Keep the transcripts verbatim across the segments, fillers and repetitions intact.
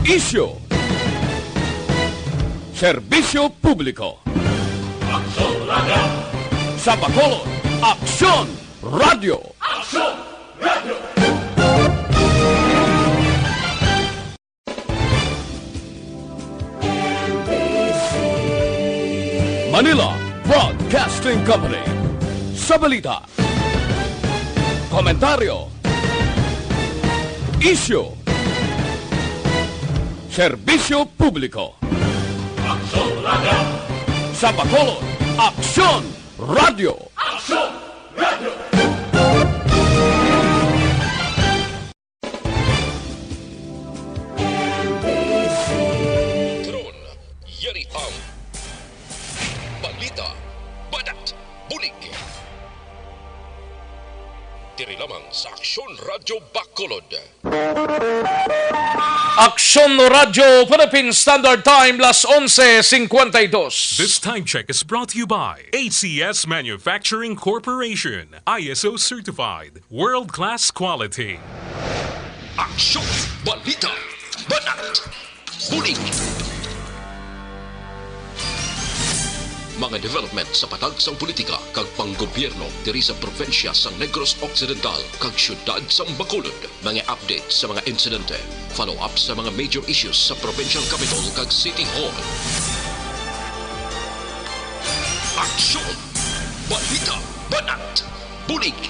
Isyu. Serbisyo publiko. Aksyon Radio. Sa Bacolod, Aksyon Radio. Aksyon Radio. Manila Broadcasting Company. Sa balita, komentaryo, isyu, serbisyo publiko. Aksyon Radio. Sa Bacolod, Aksyon Radio. Aksyon Radio. Karon, yari ang balita, banat, bulig. Diri lamang sa Aksyon Radyo Bacolod. Aksyon Radyo Philippine Standard Time, las onse cincuenta y dos. This time check is brought to you by A C S Manufacturing Corporation, I S O certified, world-class quality. Aksyon, balita, banat, bulig. Mga development sa patag sang politika kag panggobyerno diri sa probinsya sang Negros Occidental kag siyudad sang Bacolod. Mga update sa mga insidente, follow-up sa mga major issues sa provincial capitol kag city hall. Aksyon! Balita! Banat! Bulig!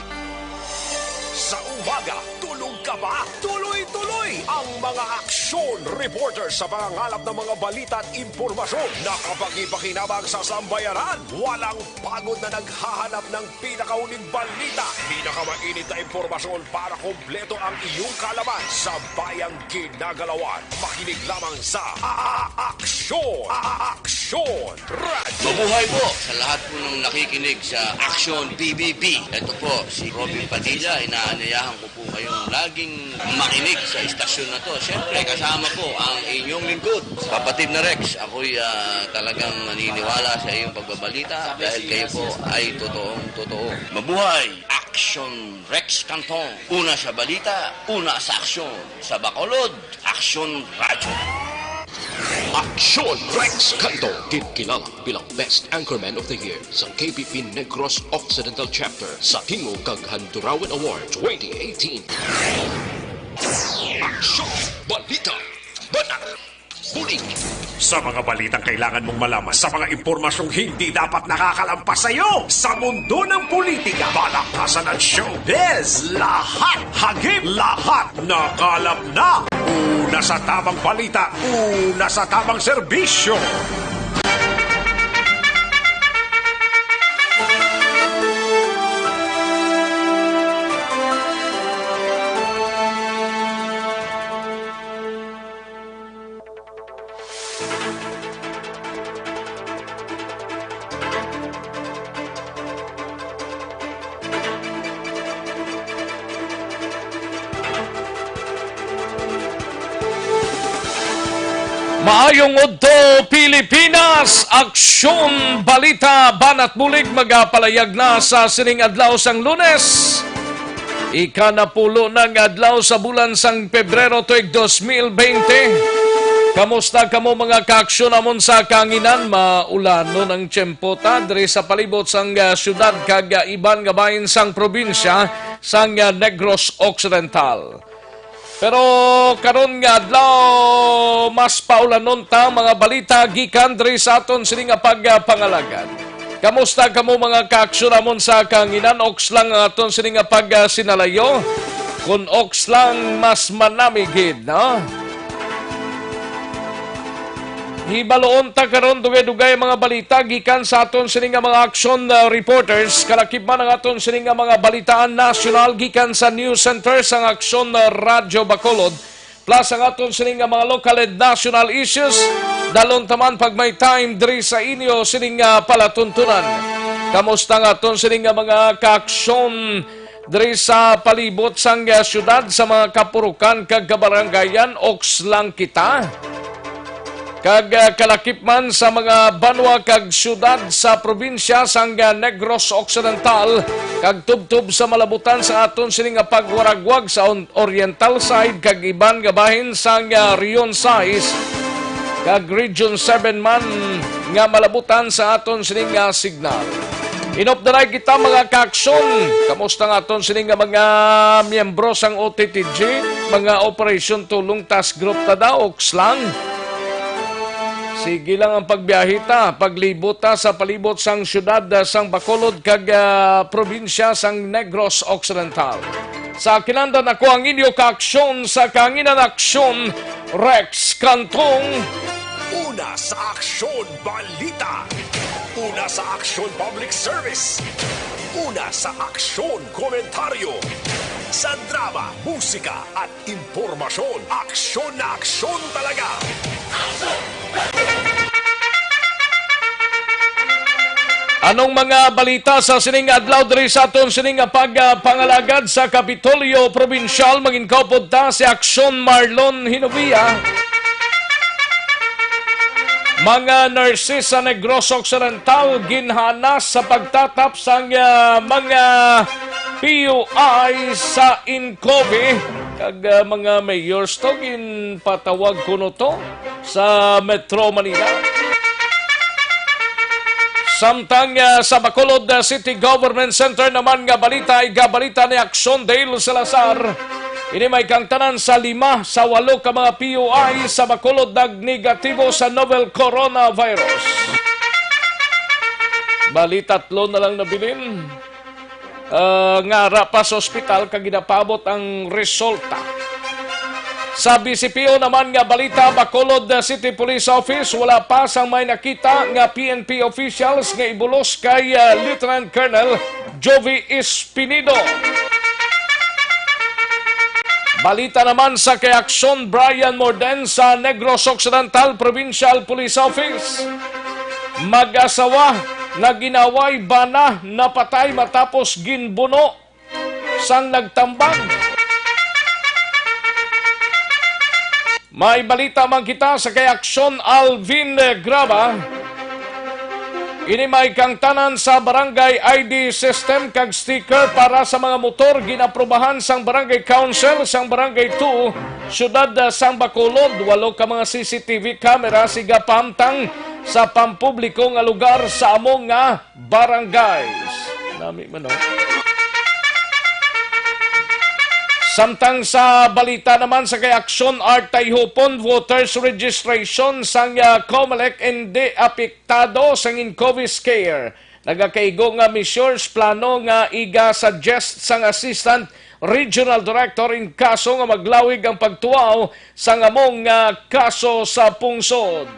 Sa umaga, tulog ka ba? Tuloy-tuloy ang mga aksyon reporter sa pangangalap ng mga balita at impormasyon na kapakipakinabang sa sambayanan. Walang pagod na naghahanap ng pinakahuling balita, pinakamainit na impormasyon para kompleto ang iyong kaalaman sa bayang ginagalawan. Makinig lamang sa A-, A-, Aksyon, A-, A-, Aksyon Radio. Mabuhay po sa lahat po ng nakikinig sa Aksyon P B B. Ito po si Robin Padilla. Inaanyayahan ko po kayong laging makinig sa istasyon na to. Siyempre, kasama po ang inyong lingkod, kapatid na Rex. Ako'y, ah, talagang naniniwala sa iyong pagbabalita dahil kayo po ay totoong totoo. Mabuhay! Aksyon Rex Canton. Una sa balita, una sa aksyon. Sa Bacolod, Aksyon Radyo. Aksyon Rex Canton, ginkilala bilang Best Anchorman of the Year sa K B P Negros Occidental Chapter sa Tingog kag Handurawan Award twenty eighteen. Aksyon, balita, banat, bulig. Sa mga balitang kailangan mong malaman, sa mga impormasyong hindi dapat nakakalampas sa iyo, sa mundo ng politika, palakpasan at showbiz, lahat hagip, lahat nakalap na. Una sa tamang balita, una sa tamang serbisyo. Maayong udto, Pilipinas! Aksyon Balita, Banat Bulig, magapalayag na sa sining adlaw sang Lunes. Ikanapulo na nga adlaw sa bulan sang Pebrero tuig dos mil bente. Kamusta kamo, mga kaaksyon namon sa kahanginan? Maulanon ang tiyempo ta diri sa palibot sang, ah, siyudad kag, ah, iban nga bahin sang probinsya sang, ah, Negros Occidental. Pero karon nga adlaw, mas paulanon ta ang mga balita gikan diri sa aton sini nga pagpangalagad. Kamusta kamo, mga kaaksyon namon sa kahanginan? Oks lang ang aton sini nga pagsinalayo. Kun oks lang, mas manami gid, no? Hibaluon ta karon dugay-dugay mga balita gikan sa aton sini nga mga aksyon, uh, reporters. Kalakip man ang aton sini nga mga balitaan nasyonal gikan sa News Center sang Aksyon, uh, Radyo Bacolod. Plus ang aton sini nga mga local and national issues. Dalon ta man pag may time diri sa inyo sini nga palatuntunan. Kamusta ang aton sini nga mga kaaksyon diri sa palibot sang, uh, syudad, sa mga kapurukan kag kabarangayan? Oks lang kita. kag, ah, kalakip man sa mga banwa kag siyudad sa probinsya sang, ah, Negros Occidental, kag tubtob sa malabutan sa aton sini nga pagwaragwag sa on-, oriental side kag iban nga bahin sang, ah, Region sais kag Region seven man nga malabutan sa aton sini nga signal. Inop na kita, mga kaaksyon. Kamusta nga aton sini nga mga miyembro sang O T T G, mga Operation Tulong Task Group ta daw, o kslang? Sige lang ang pagbiyahe ta, paglibot ta sa palibot sang siyudad, ah, sang Bacolod kag, ah, probinsya sang Negros Occidental. Sa kinandan ako ang inyo kaaksyon sa Kaanginan Aksyon, Rex Cantong. Una sa Aksyon Balita. Una sa Aksyon Public Service. Una sa Aksyon Komentaryo. Sa drama, musika, at impormasyon, aksyon na aksyon talaga. Anong mga balita sa sining adlaw diri sa aton sining nga pagpangalagad sa Kapitolyo Probinsyal? Manginkaupod ta si Aksyon Marlon Hinovia. Mga nurses sa Negros Occidental ginhanas sa pagtatap sang, ah, mga P U I sa Incovi, kag, ah, mga mayors to ginpatawag kuno to sa Metro Manila. Samtang, ah, sa Bacolod, ah, City Government Center naman nga balita, igabalita ni Aksyon Dale Salazar. Ini may kangtanan sa lima sa walo ka mga P U I sa Bacolod nagnegatibo sa novel coronavirus. Bali, tatlo na lang nabilin, ah, nga ara pa sa ospital kag ginapaabot ang resulta. Sa B C P O naman nga balita, Bacolod City Police Office, wala pa sang may nakita nga P N P officials nga ibulos kay, ah, Lieutenant Colonel Jovi Espinido. Balita naman sa kay Aksyon Brian Morden sa Negros Occidental Provincial Police Office. Mag-asawa nag-inaway, bana napatay matapos ginbuno sang nagtambag. May balita man kita sa kay Aksyon Alvin Graba. Ini may kangtanan sa barangay I D system kag sticker para sa mga motor, ginaprobahan sang Barangay Council sang Barangay two, Siyudad sang Bacolod. Walo ka mga C C T V cameras igapahamtang sa pampubliko nga lugar sa amo nga barangays. Nami man, no? Samtang sa balita naman sa kay Aksyon Art Tayhupon, voters registration sang, ah, Comelec hindi apektado sang Incovi scare. Nagakaigo nga measures plano nga iga-suggest sang Assistant Regional Director in kaso nga maglawig ang pagtuaw sang amo nga kaso sa pungsod.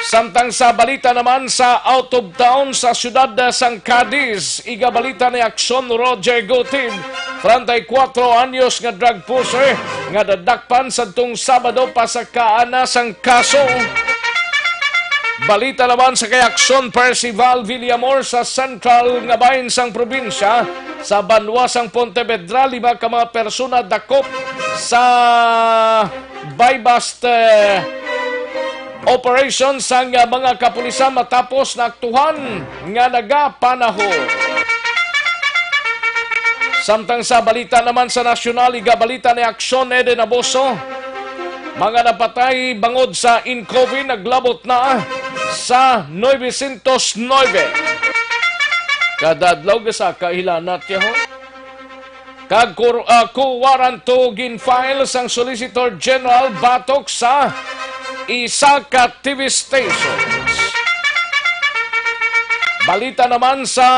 Samtang sa balita naman sa out of town, sa siyudad sang Cadiz, igabalita ni Aksyon Roger Gutib, treinta y cuatro anyos nga drug pusher nga nadakpan sadtong Sabado pa sa kaana sang kaso. Balita naman sa kay Aksyon Percival Villamor sa sentral nga bahin sang probinsya, sa banwa sang Pontevedra, lima ka mga persona dakop sa buy-bust, eh, operation sang, ah, mga kapulisan matapos naaktuhan nga nagapanaho. Samtang sa balita naman sa nasyonal, igabalita ni Aksyon Eden Aboso, mga napatay bangod sa Incovi naglabot na sa novecientos nuebe. Kada adlaw gasaka hilanat, yaho. Kag kur-, ah, kuwaranto gin-file sang Solicitor General batok sa isa ka T V stations. Balita naman sa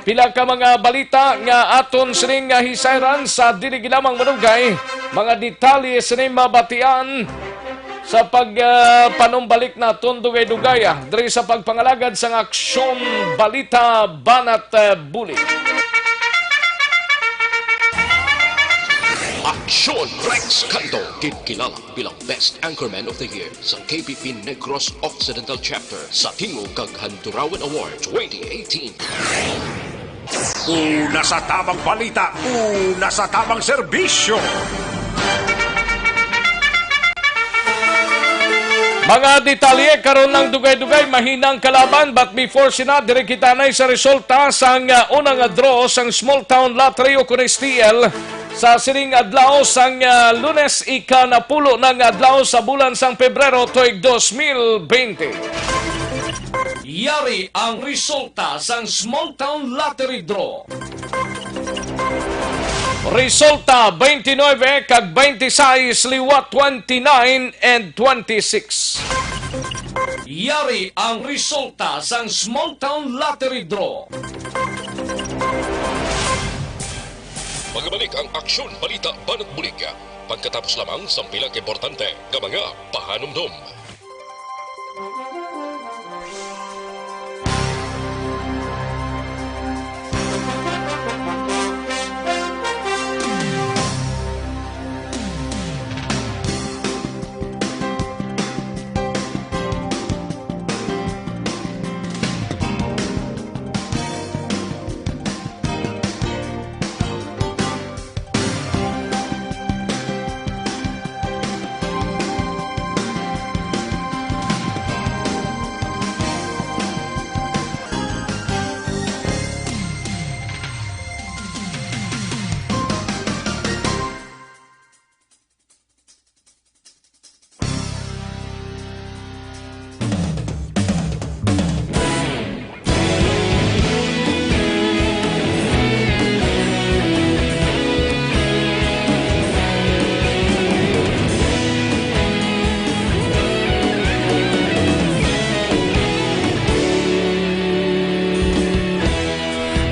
pila ka mga balita nga aton sining nga hisayran. Sa dili lamang madugay, mga detalye sini mabatian sa pag, ah, panumbalik naton dugay-dugay, ah, diri sa pagpangalagad sang Aksyon Balita Banat, ah, Bulig. Aksyon Rex Canto, ginkilala bilang Best Anchorman of the Year sa K B P Negros Occidental Chapter sa Tingog kag Handurawan Award twenty eighteen. Una sa tamang balita, una sa tamang serbisyo. Mga detalye karon lang dugay-dugay, mahinang kalaban, but before sina, diri kita na sa resulta sang, ah, una nga draw sang Small Town Lottery o kun S T L sa sining adlaw sang, ah, Lunes, ika-napulo na nga adlaw sa bulan sang Pebrero tuig dos mil bente. Yari ang resulta sang Small Town Lottery Draw. Resulta, twenty-nine kag twenty-six, liwat twenty-nine and twenty-six. Yari ang resulta sang Small Town Lottery Draw. Magbalik ang Aksyon Balita Banat Bulig pagkatapos lamang sang pila ka importante nga mga pahanumdom.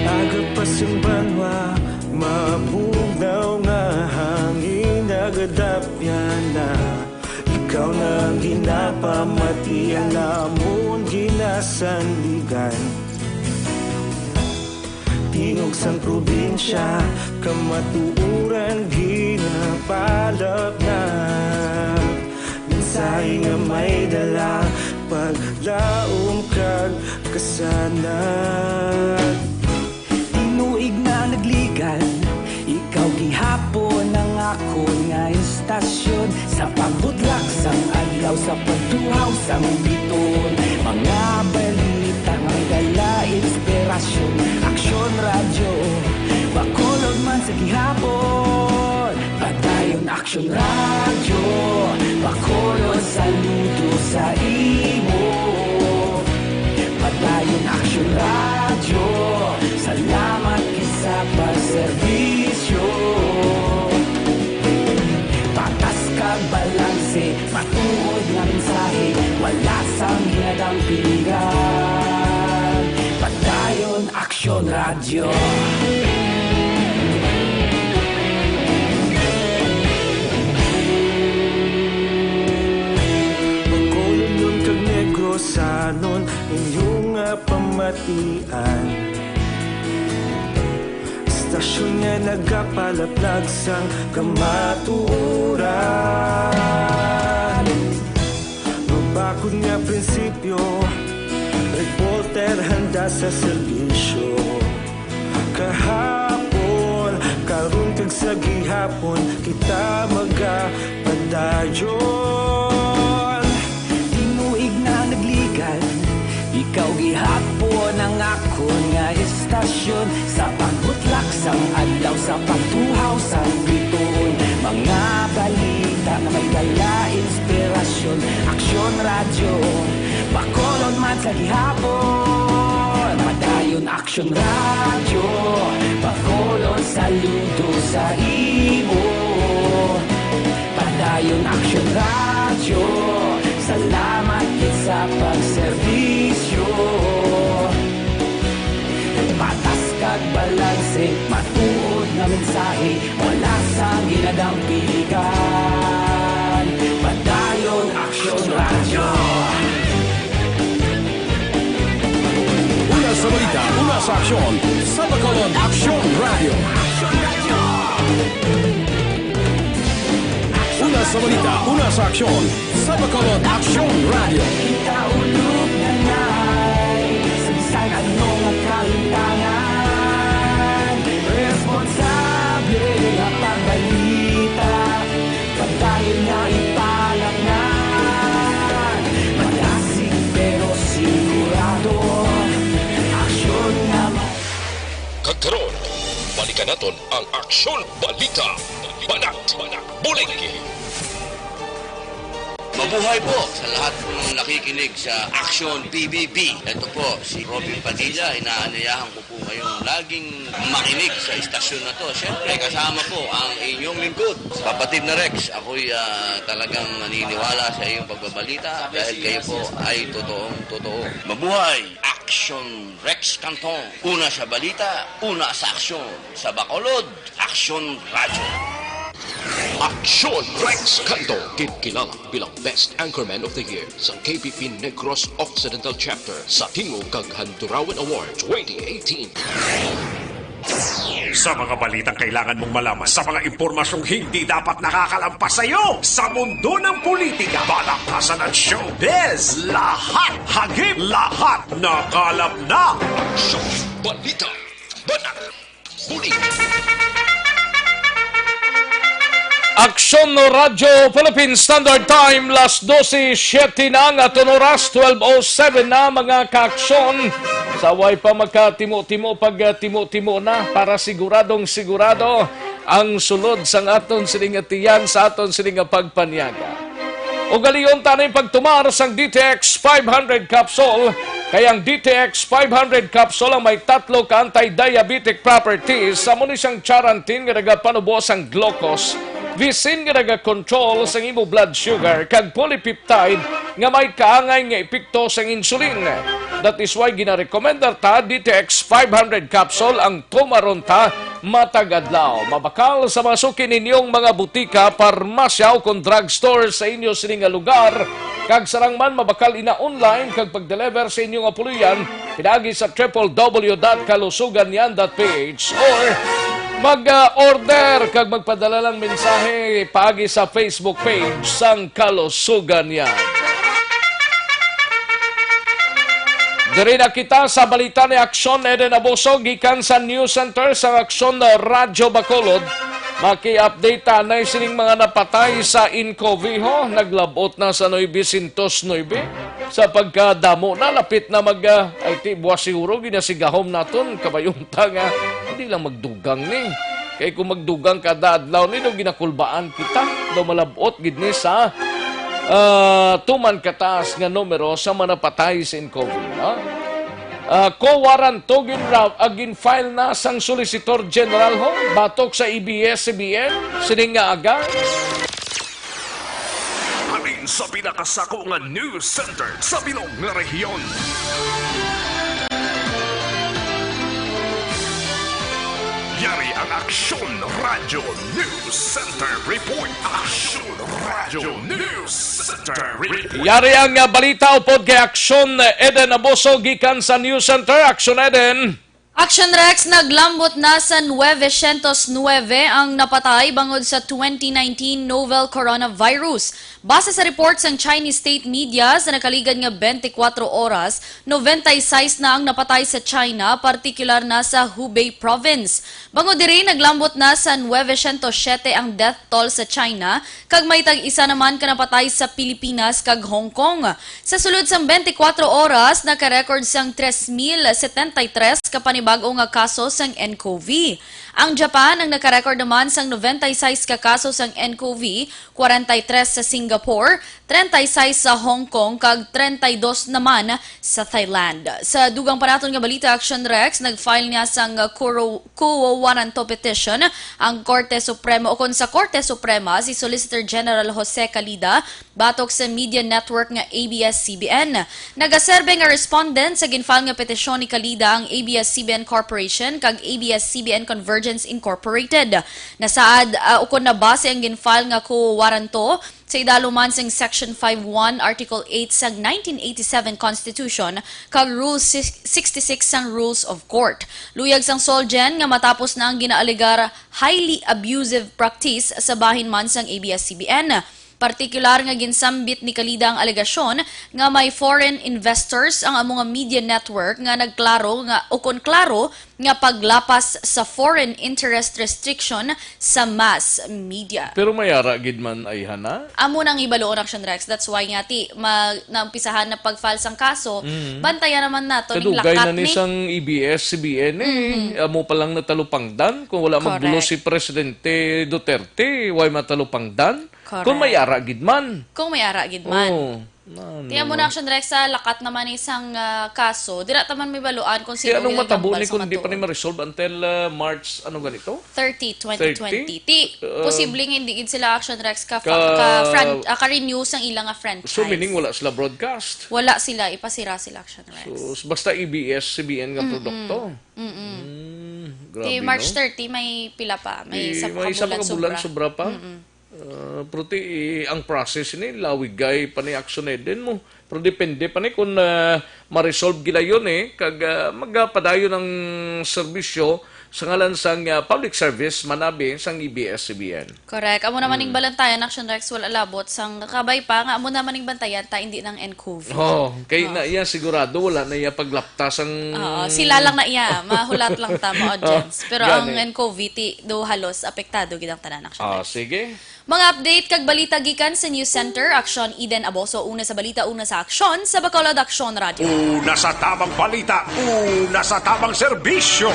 Aga pa sing banwa, mabugnaw nga hangin nagadapyan na. Ikaw na ang ginapamati, ang amon ginasandigan. Tingog sang probinsya, kamatuoran ginapalapnag. Mensahe nga may dala, paglaom kag kasanag. Tinuig na nagligan, ikaw gihapon ang akon nga istasyon. Sa pagbutlak sang adlaw, sa pagtuhaw sang bituon, mga balita nga may dala inspirasyon. Aksyon Radyo, Bacolod man sa gihapon. Padayon Aksyon Radyo, Bacolod, saludo sa imo. Padayon Aksyon Radyo, salamat gid sa pagserbisyo. Patas kag balanse, matuod nga mensahe, wala sang ginadampigan. Padayon Aksyon Radyo. Bacolodnon kag Negrosanon, inyo nga pamatian. Istasyon nga nagapalaplag sang kamatuoran. Mabakod nga prinsipyo, reporter handa sa serbisyo. Kahapon, karon kag sa gihapon, kita magapadayon. Tinuig na nagligan, ikaw gihapon ang akon nga istasyon. Sa pagbutlak sang adlaw, sa pagtuhaw sang bituon, mga balita nga may dala inspirasyon. Aksyon Radyo, Bacolod man sa gihapon. Padayon Aksyon Radyo, Bacolod, saludo sa imo. Padayon Aksyon Radyo, salamat gid sa pagserbisyo. Patas kag balanse, matuod nga mensahe, wala sang ginadampigan. Padayon Aksyon Radyo. Una sa balita, una sa aksyon, sa Bacolod Aksyon Radyo. Una sa balita, una sa aksyon, sa Bacolod Aksyon Radyo. Kita ulog na nay, sa bisan ano nga kalimtangan, responsable nga pagbalita, padayon nga ipalapngan. Naton ang Aksyon Balita, Banat, Bulig. Mabuhay po sa lahat ng nakikinig sa Aksyon P B B. Ito po si Robin Padilla. Inaanyayahan ko po kayong laging makinig sa istasyon na to. Siyempre, kasama po ang inyong lingkod, kapatid na Rex. Ako'y, ah, talagang naniniwala sa iyong pagbabalita dahil kayo po ay totoong totoo. Mabuhay! Aksyon Rex Canton. Una sa balita, una sa aksyon. Sa Bacolod, Aksyon Radyo. Aksyon Rex Canto, kinkilala bilang Best Anchorman of the Year sa K P P Negros Occidental Chapter sa Tingog kag Handurawan Award twenty eighteen. Sa mga balitang kailangan mong malaman, sa mga impormasyong hindi dapat nakakalampas sa iyo, sa mundo ng politika, balakasan at showbiz, lahat hagip, lahat nakalap na. Aksyon Balita, Banat, Bulig. Aksyon Radyo Philippine Standard Time, las dose siete na nga aton oras, twelve oh seven na, mga kaaksyon. Sa way pa magkatimo-timo, pagtimo-timo na para siguradong sigurado ang sulod sang aton sini nga tiyan, sa aton sini nga pagpanyaga. Ugalion ta ning pagtumar sang D T X five hundred capsule, kay ang D T X five hundred capsule ang may tatlo ka anti-diabetic properties, amo ni siyang charantin nga nagapanubo sang glucose, visin nga nagakontrol sang imo blood sugar, kag polypeptide nga may kaangay nga epekto sang insulin. That is why ginarekomendar ta D T X five hundred capsule ang tumaron ta matag adlaw. Mabakal sa mga suki ninyong mga butika, parmasya, o kon drugstore sa inyo sini nga lugar, kag sarang man mabakal ina online kag pag-deliver sa inyo nga puloy-an pinaagi sa triple W dot kalusugan yan dot P H, or mag-order kag magpadala lang mensahe paagi sa Facebook page sang Kalusugan Yan. Diri na kita sa balita ni Aksyon Eden Abuso gikan sa News Center sa Aksyon Radyo Bacolod. Maki-update ta na sining mga napatay sa Incoviho. Naglabot na sa nuebe siyentos nuebe. Sa pagkadamo na, lapit na mag, ah, ay, ti, buwas siguro, ginasigahom naton. Kabayong ta nga, hindi lang magdugang ni. Kay kung magdugang kada adlaw ni, daw ginakulbaan kita. Daw malabot gid ni sa, ah, tuman kataas nga numero sa mga napatay sa Incoviho, ha? Ah, ko waranto gin-, ah, gin-file na sang Solicitor General, ho, batok sa A B S C B N sining nga aga. Halin sa pinakasako nga news center sa bilog nga rehiyon. Yari ang Aksyon Radyo News Center Report. Aksyon Radyo News Center Report. Yari ang, ah, balita upod kay Aksyon Eden Abuso gikan sa News Center. Aksyon Eden. Action Rex, naglambot na sa nueve siyentos nuebe ang napatay bangod sa twenty nineteen novel coronavirus. Base sa report sang Chinese state media, sa nakaligad nga twenty-four oras, noventa y seis na ang napatay sa China, partikular na sa Hubei province. Bangod diri, naglambot na sa nueve siyentos siyete ang death toll sa China, kag may tag-isa naman ka napatay sa Pilipinas kag Hong Kong. Sa sulod sang twenty-four oras, naka-record sang tres mil setenta y tres ka panibag-o nga kaso sang nCoV. Ang Japan ang naka-record naman sang noventa y seis ka kaso sang nCoV, kwarenta y tres sa Singapore, treinta y seis sa Hong Kong, kag treinta y dos naman sa Thailand. Sa dugang pa naton nga balita, Action Rex, nag-file niya sang Kuro-, Quo Warranto petition ang Korte Suprema, o kon sa Korte Suprema, si Solicitor General Jose Calida, batok sa media network nga A B S C B N. Nagaserbe nga respondent sa gin-file nga petisyon ni Calida ang A B S C B N Corporation kag A B S C B N Convergence Incorporated. Nasaad, ah, ukon nabase ang gin-file nga quo warranto sa idalom man sing Section five one, Article eight sang nineteen eighty-seven Constitution kag Rule sixty-six sang Rules of Court. Luyag sang Solgen nga matapos na ang ginaalegar highly abusive practice sa bahin man sang A B S C B N. Partikular nga ginsambit ni Calida ang alegasyon nga may foreign investors ang amo nga media network nga nagklaro nga, o kon klaro, nga paglapas sa foreign interest restriction sa mass media. Pero may ara gid man ay hana. Amo nang ibaluon, Action Rex. That's why nga ti ma-, naumpisahan na pag-file sang kaso, Mm. bantayan naman nato ning Kadugay lakat na ni ni sang A B S C B N eh. Mm. Amo pa lang natalupangdan kung wala magbulo Correct. si Presidente Duterte, way matalupangdan. Correct. Kung may ara gid man. Kung may ara gid man. Oo. Ano Tiyan mo na, man. Action Rex, sa lakat naman isang, ah, kaso, dira ta man may baluan kung Kaya sino anong ang matabo gambal ni sa kung di pa ni matuod. ma-resolve until, ah, March, ano ganito? Thirty, twenty twenty. Thirty? Ti, Uh, posibleng hindi gid sila, Action Rex, ka, ka, ka fran-, ah, ka-renew sang ilang nga franchise. So, meaning wala sila broadcast? Wala sila, ipasira sila, Action Rex. So, s-, basta A B S C B N nga Mm-mm. produkto? Mm-mm. Mm, Ti, grabe, March no? thirty, may pila pa? May Di, isa pa may ka isa pa bulan ka bulan sobra. sobra pa? Mm-mm. Ah, pero ti, ang process ni, lawigay pa ni action na din mo. Pero depende pa ni kung, ah, ma-resolve gila yun eh. Kag, ah, magapadayon ang serbisyo sa ngalan sang, ah, public service, manabi sang A B S C B N. Correct. Amo naman ning Mm. balantayan, Action Rex, wala labot sang kabay pa nga amo naman ning bantayan ta, hindi nang N COVID. Oh, kay Oh. na iya sigurado wala na iya paglaptas ang Oo, sila lang na iya, mahulat lang ta, mga Oh, audience. Pero ang gani. N COVID, ti, do halos apektado gid ang tanan, Action Ah, Rex. sige. Mga update kag balita gikan sa News Center, Aksyon Eden Aboso, una sa balita, una sa aksyon, sa Bacolod Aksyon Radyo. Una sa tamang balita, una sa tamang serbisyo.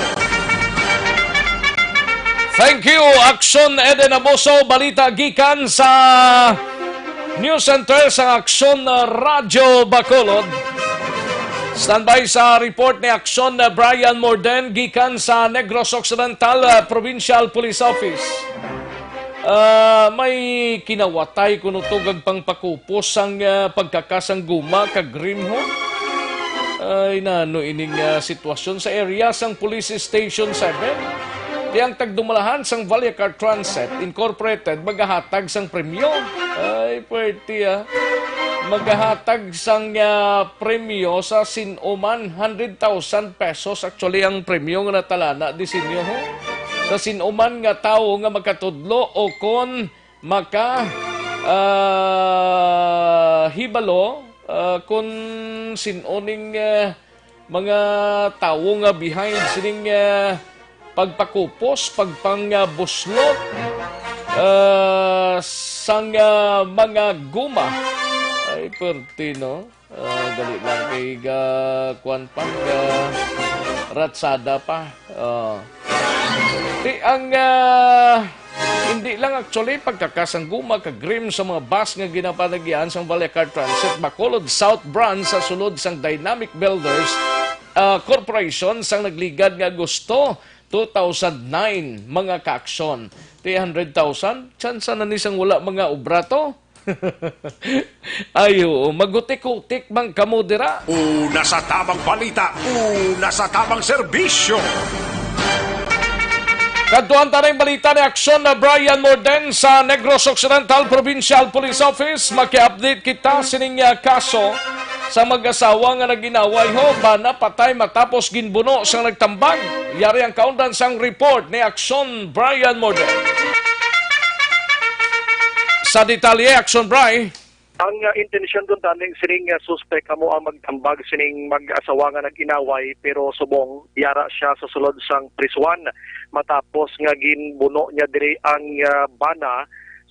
Thank you, Aksyon Eden Aboso. Balita gikan sa News Center sa Aksyon Radyo Bacolod. Standby sa report ni Aksyon Brian Morden gikan sa Negros Occidental, uh, Provincial Police Office. Ah, may kinawatay kuno to kag pangpakupos sang, ah, pagkakas sang guma kag rim, ho? Ay, nano ining, ah, sitwasyon sa area sang Police Station seven? Ti ang tagdumalahan sang Vallecar Transit Incorporated magahatag sang premyo. Ay, pwerte, ah. Magahatag sang, ah, premyo sa sin-o man, hundred thousand pesos. Actually, ang premyo nga natalana di sinyo, ho? Sa sin-o man nga tawo nga makatudlo o kon maka, ah, hibalo, ah, kon sin-o ning, ah, mga tawo nga behind sining, ah, pagpakupos, pagpangbuslot, ah, sang, ah, mga guma. Ay, pwerte, no? Ah, dali lang kay ga-, kuwan pa, ga-, ratsada pa. Oh. Ti ang, ah, hindi lang actually pagkakas ang guma kag rim sa mga bus nga ginapanagyan sang Vallecar Transit Bacolod South Branch sa sulod sang Dynamic Builders, ah, Corporation sang nagligad nga Agosto two thousand nine, mga kaaksyon. Ti hundred thousand, tsansa na ni sang wala mga obra to. Ay, oo, magutik-utik man kamo dira. Una sa tamang balita, una sa tamang serbisyo. Kadtuan ta na yung balita ni Aksyon na Brian Morden sa Negros Occidental Provincial Police Office. Maki-update kita sining, ah, kaso sa mag-asawa nga nag-inaway ho, bana patay matapos ginbuno sang nagtambag. Yari ang kaundan sang report ni Aksyon Brian Morden. Sa detalye, Action Bry. Ang, ah, intensyon kuntani sining, ah, suspek amo ang magtambag sining mag-asawa nga nag-inaway, pero subong yara siya sa sulod sang prisuan matapos nga ginbuno niya diri ang, ah, bana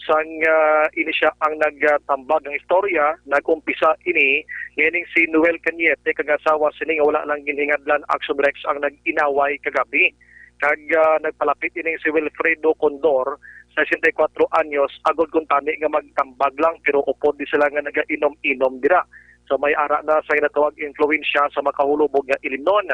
sang, ah, ini siya ang nagtambag. Ang istorya nag-umpisa ini nining si Noel Cañete kag asawa sini nga wala lang ginhingadlan, Action Rex, ang nag-inaway kagabi. Kag, ah, nagpalapit ining si Wilfredo Condor, sesenta y cuatro anyos, agod kuntani nga magtambag lang, pero upod di sila nga nagainom-inom dira. So, may ara na sa ginatawag influensya sa makahulubog nga ilimnon.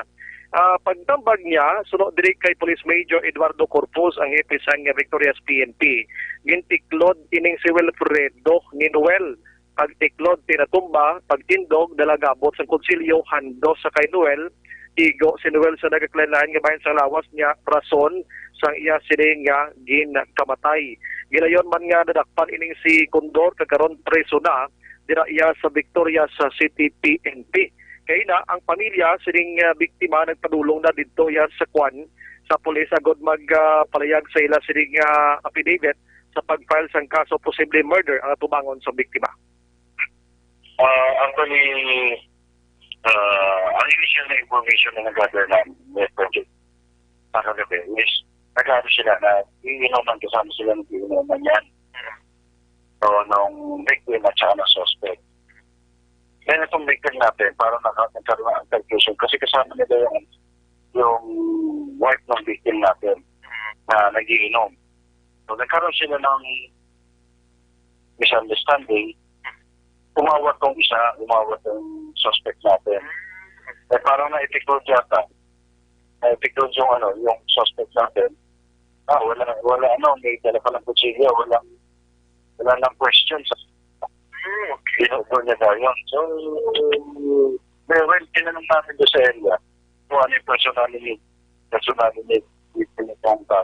Ah, pagtambag niya, suno diri kay Police Major Eduardo Corpus, ang hepe sang Victorias P N P, gintiklod ining si Wilfredo ni Noel. Pagtiklod, tinatumba, pagtindog, dalagabot sang kutsilyo, handos sa kay Noel. Igo si Noel sa nagakalain-lain nga bahin sang lawas niya, rason sang iya sini nga ginkamatay. Gilayon man nga nadakpan ining si Condor, kag karon preso na dira iya sa Victorias City P N P. Kay na, ang pamilya sining, ah, biktima nagpadulong na didto iya sa kwan, sa pulis agod mag, ah, palayag sa ila sining, ah, affidavit sa pag-file sang kaso posible murder ang atubangon sa biktima. Ah, actually, ah, ang initial na information na nag-gather namin, may project. Sa kagabi, is nag-ano sila, nag-iinuman, kasama sila nag-iinuman yan. So, nung victim at saka ng suspect. Then itong victim natin, parang naka- nagkaroon ng altercation kasi kasama nila yung, yung wife ng victim natin na nagiinom. So, nagkaroon sila ng misunderstanding. Umawat tong isa, umawat tong suspect natin. Eh, parang na-epicure yata. Na-epicure yung, ano, yung suspect natin. Ah, wala, wala, ano, may dala pa ng kutsilyo, wala, wala nang question sa Hmm, okay. Binuto niya daw yun. So, may, well, tinanong namin doon sa area kung ano yung personality, personality, yung pinagkakita.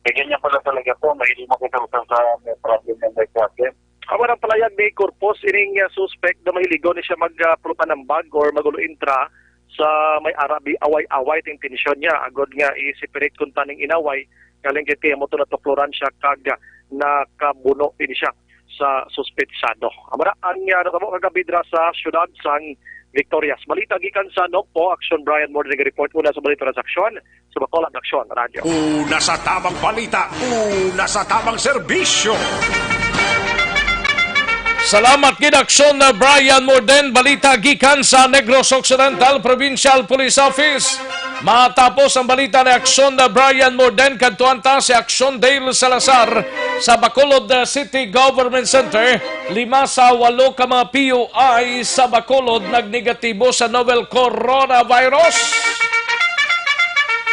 Eh, ganyan pala talaga po. Mahilig makita ko sa may problem ng may problem. Amo ang palayag ni Corpus, ining, ah, suspect na mahiligon ni siya mag, ah, pulutan ng bag or magulo intra sa may arabi, away-away, ting tensyon niya. Agod nga i-separate kunta ning inaway, kaling kay amo to natukloran siya kag nakabuno ini siya sa suspetsado. Amo na ang, ah, natabo kagabi dira sa siyudad sang Victorias. Balita gikan sa Nokpo, Action Brian Morden nag-report una sa balita sa aksyon sa Bacolod Aksyon Radio. Una sa tamang balita, una sa tamang serbisyo. Salamat gid, Aksyon na Brian Morden. Balita gikan sa Negros Occidental Provincial Police Office. Matapos ang balita ni Aksyon na Brian Morden, kadtuan ta si Aksyon Dale Salazar sa Bacolod, uh, City Government Center. Lima sa walo ka mga P U I sa Bacolod nagnegatibo sa novel coronavirus.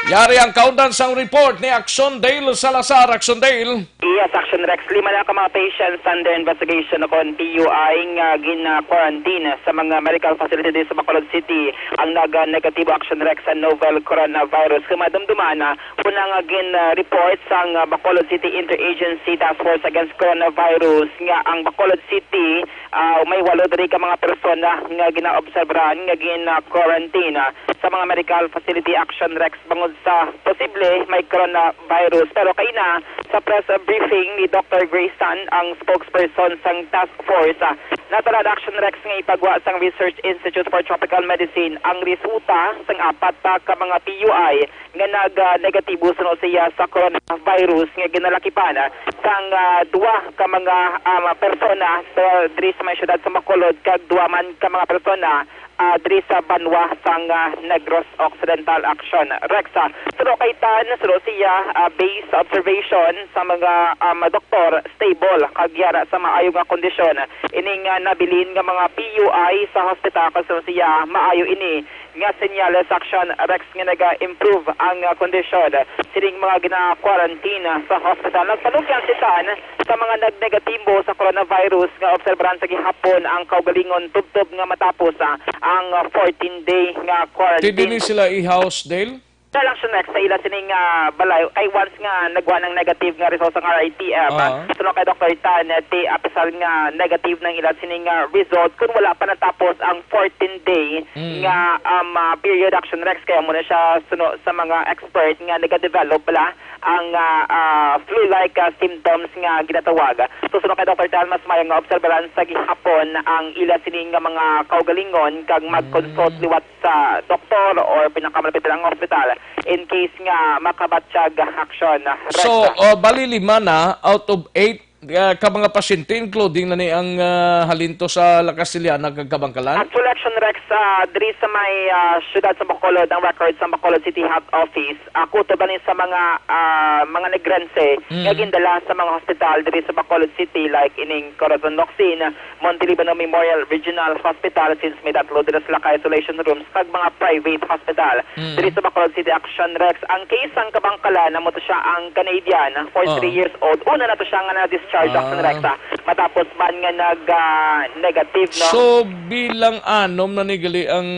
Yari ang kaundan sang report ni Aksyon Dale Salazar. Aksyon Dale. Yes, Action Rex. Lima na ka mga patients under investigation o kon P U I nga gina-quarantine sa mga medical facility sa Bacolod City ang nag-negatibo, Action Rex, sa novel coronavirus. Kung madumduman, ah, una nga gin-report sang, ah, Bacolod City Interagency Task Force Against Coronavirus nga ang Bacolod City, ah, may walo diri ka mga persona nga ginaobserbahan nga gin-quarantine, ah, sa mga medical facility, Action Rex, bangod sa posible may coronavirus. Pero kaina, sa press briefing ni Doctor Grace Tan, ang spokesperson sang task force, ah, natalad, Action Rex, nga ipagwa sang Research Institute for Tropical Medicine ang resulta sang apat pa ka mga P U I nga nag-negatibo suno siya sa coronavirus nga ginalakipan, ah, sang, ah, duwa ka mga, ah, persona sa, diri sa may siyudad sa Bacolod kag duwa man ka mga persona, ah, diri sa banwa sang, ah, Negros Occidental, Action Rex. Ah, suno kay Tan, suno siya, ah, based sa observation sa mga, um, doktor, stable kag yara sa maayo nga kondisyon. Ining, ah, nabilin nga mga P U I sa hospital, kag suno siya, maayo ini nga senyales, Action Rex, nga naga-improve ang, ah, kondisyon sining mga gina-quarantine sa hospital. Nagpanugyan si Tan sa mga nagnegatibo sa coronavirus nga obserbaran sa gihapon ang kaugalingon tubtob nga matapos, ah, ang, ah, fourteen day nga quarantine. Ti dili sila i-house, Dale? Sa Action Rex, sa ila sining, ah, balay, kay once nga nagwa ng negative nga result sa R I T M, Ah. suno kay Doktor Tan, eh, ti apisal nga negative ng ila sining, ah, result kung wala pa natapos ang fourteen day Mm. nga, um, ah, period, Action Rex. Kaya muna siya suno sa mga expert nga nagadevelop bala ang, ah, ah, flu-like, ah, symptoms nga ginatawag. So, suno kay Doktor Tan, mas maayo nga obserbaran sa gihapon ang ila sining nga mga kaugalingon kag mag-consult Mm. liwat sa doktor or pinakamalapit lang nga hospital in case nga makabatyag, Action Rex. So, uh, bali lima na out of eight, uh, ka mga pasyente, including na ni ang, uh, halin to sa La Castellana kag Kabankalan? Actually, Action Rex, uh, diri sa may, uh, siyudad sa Bacolod, ang record sa Bacolod City Health Office, uh, kutob ni sa mga, uh, mga Negrense Mm. nga gindala sa mga hospital diri sa Bacolod City, like ining Corazon Locsin, Montelibano Memorial Regional Hospital, since may tatlo dira sila ka isolation rooms, kag mga private hospital. Mm. Diri sa Bacolod City, Action Rex, ang case sang Kabankalan, amo to siya ang Canadian, forty-three Ah. years old. Una na to siya nga na-discharge, Action Ah. Rex, ah, matapos man nga nag, ah, negative, no? So, bilang anom na ni gali ang,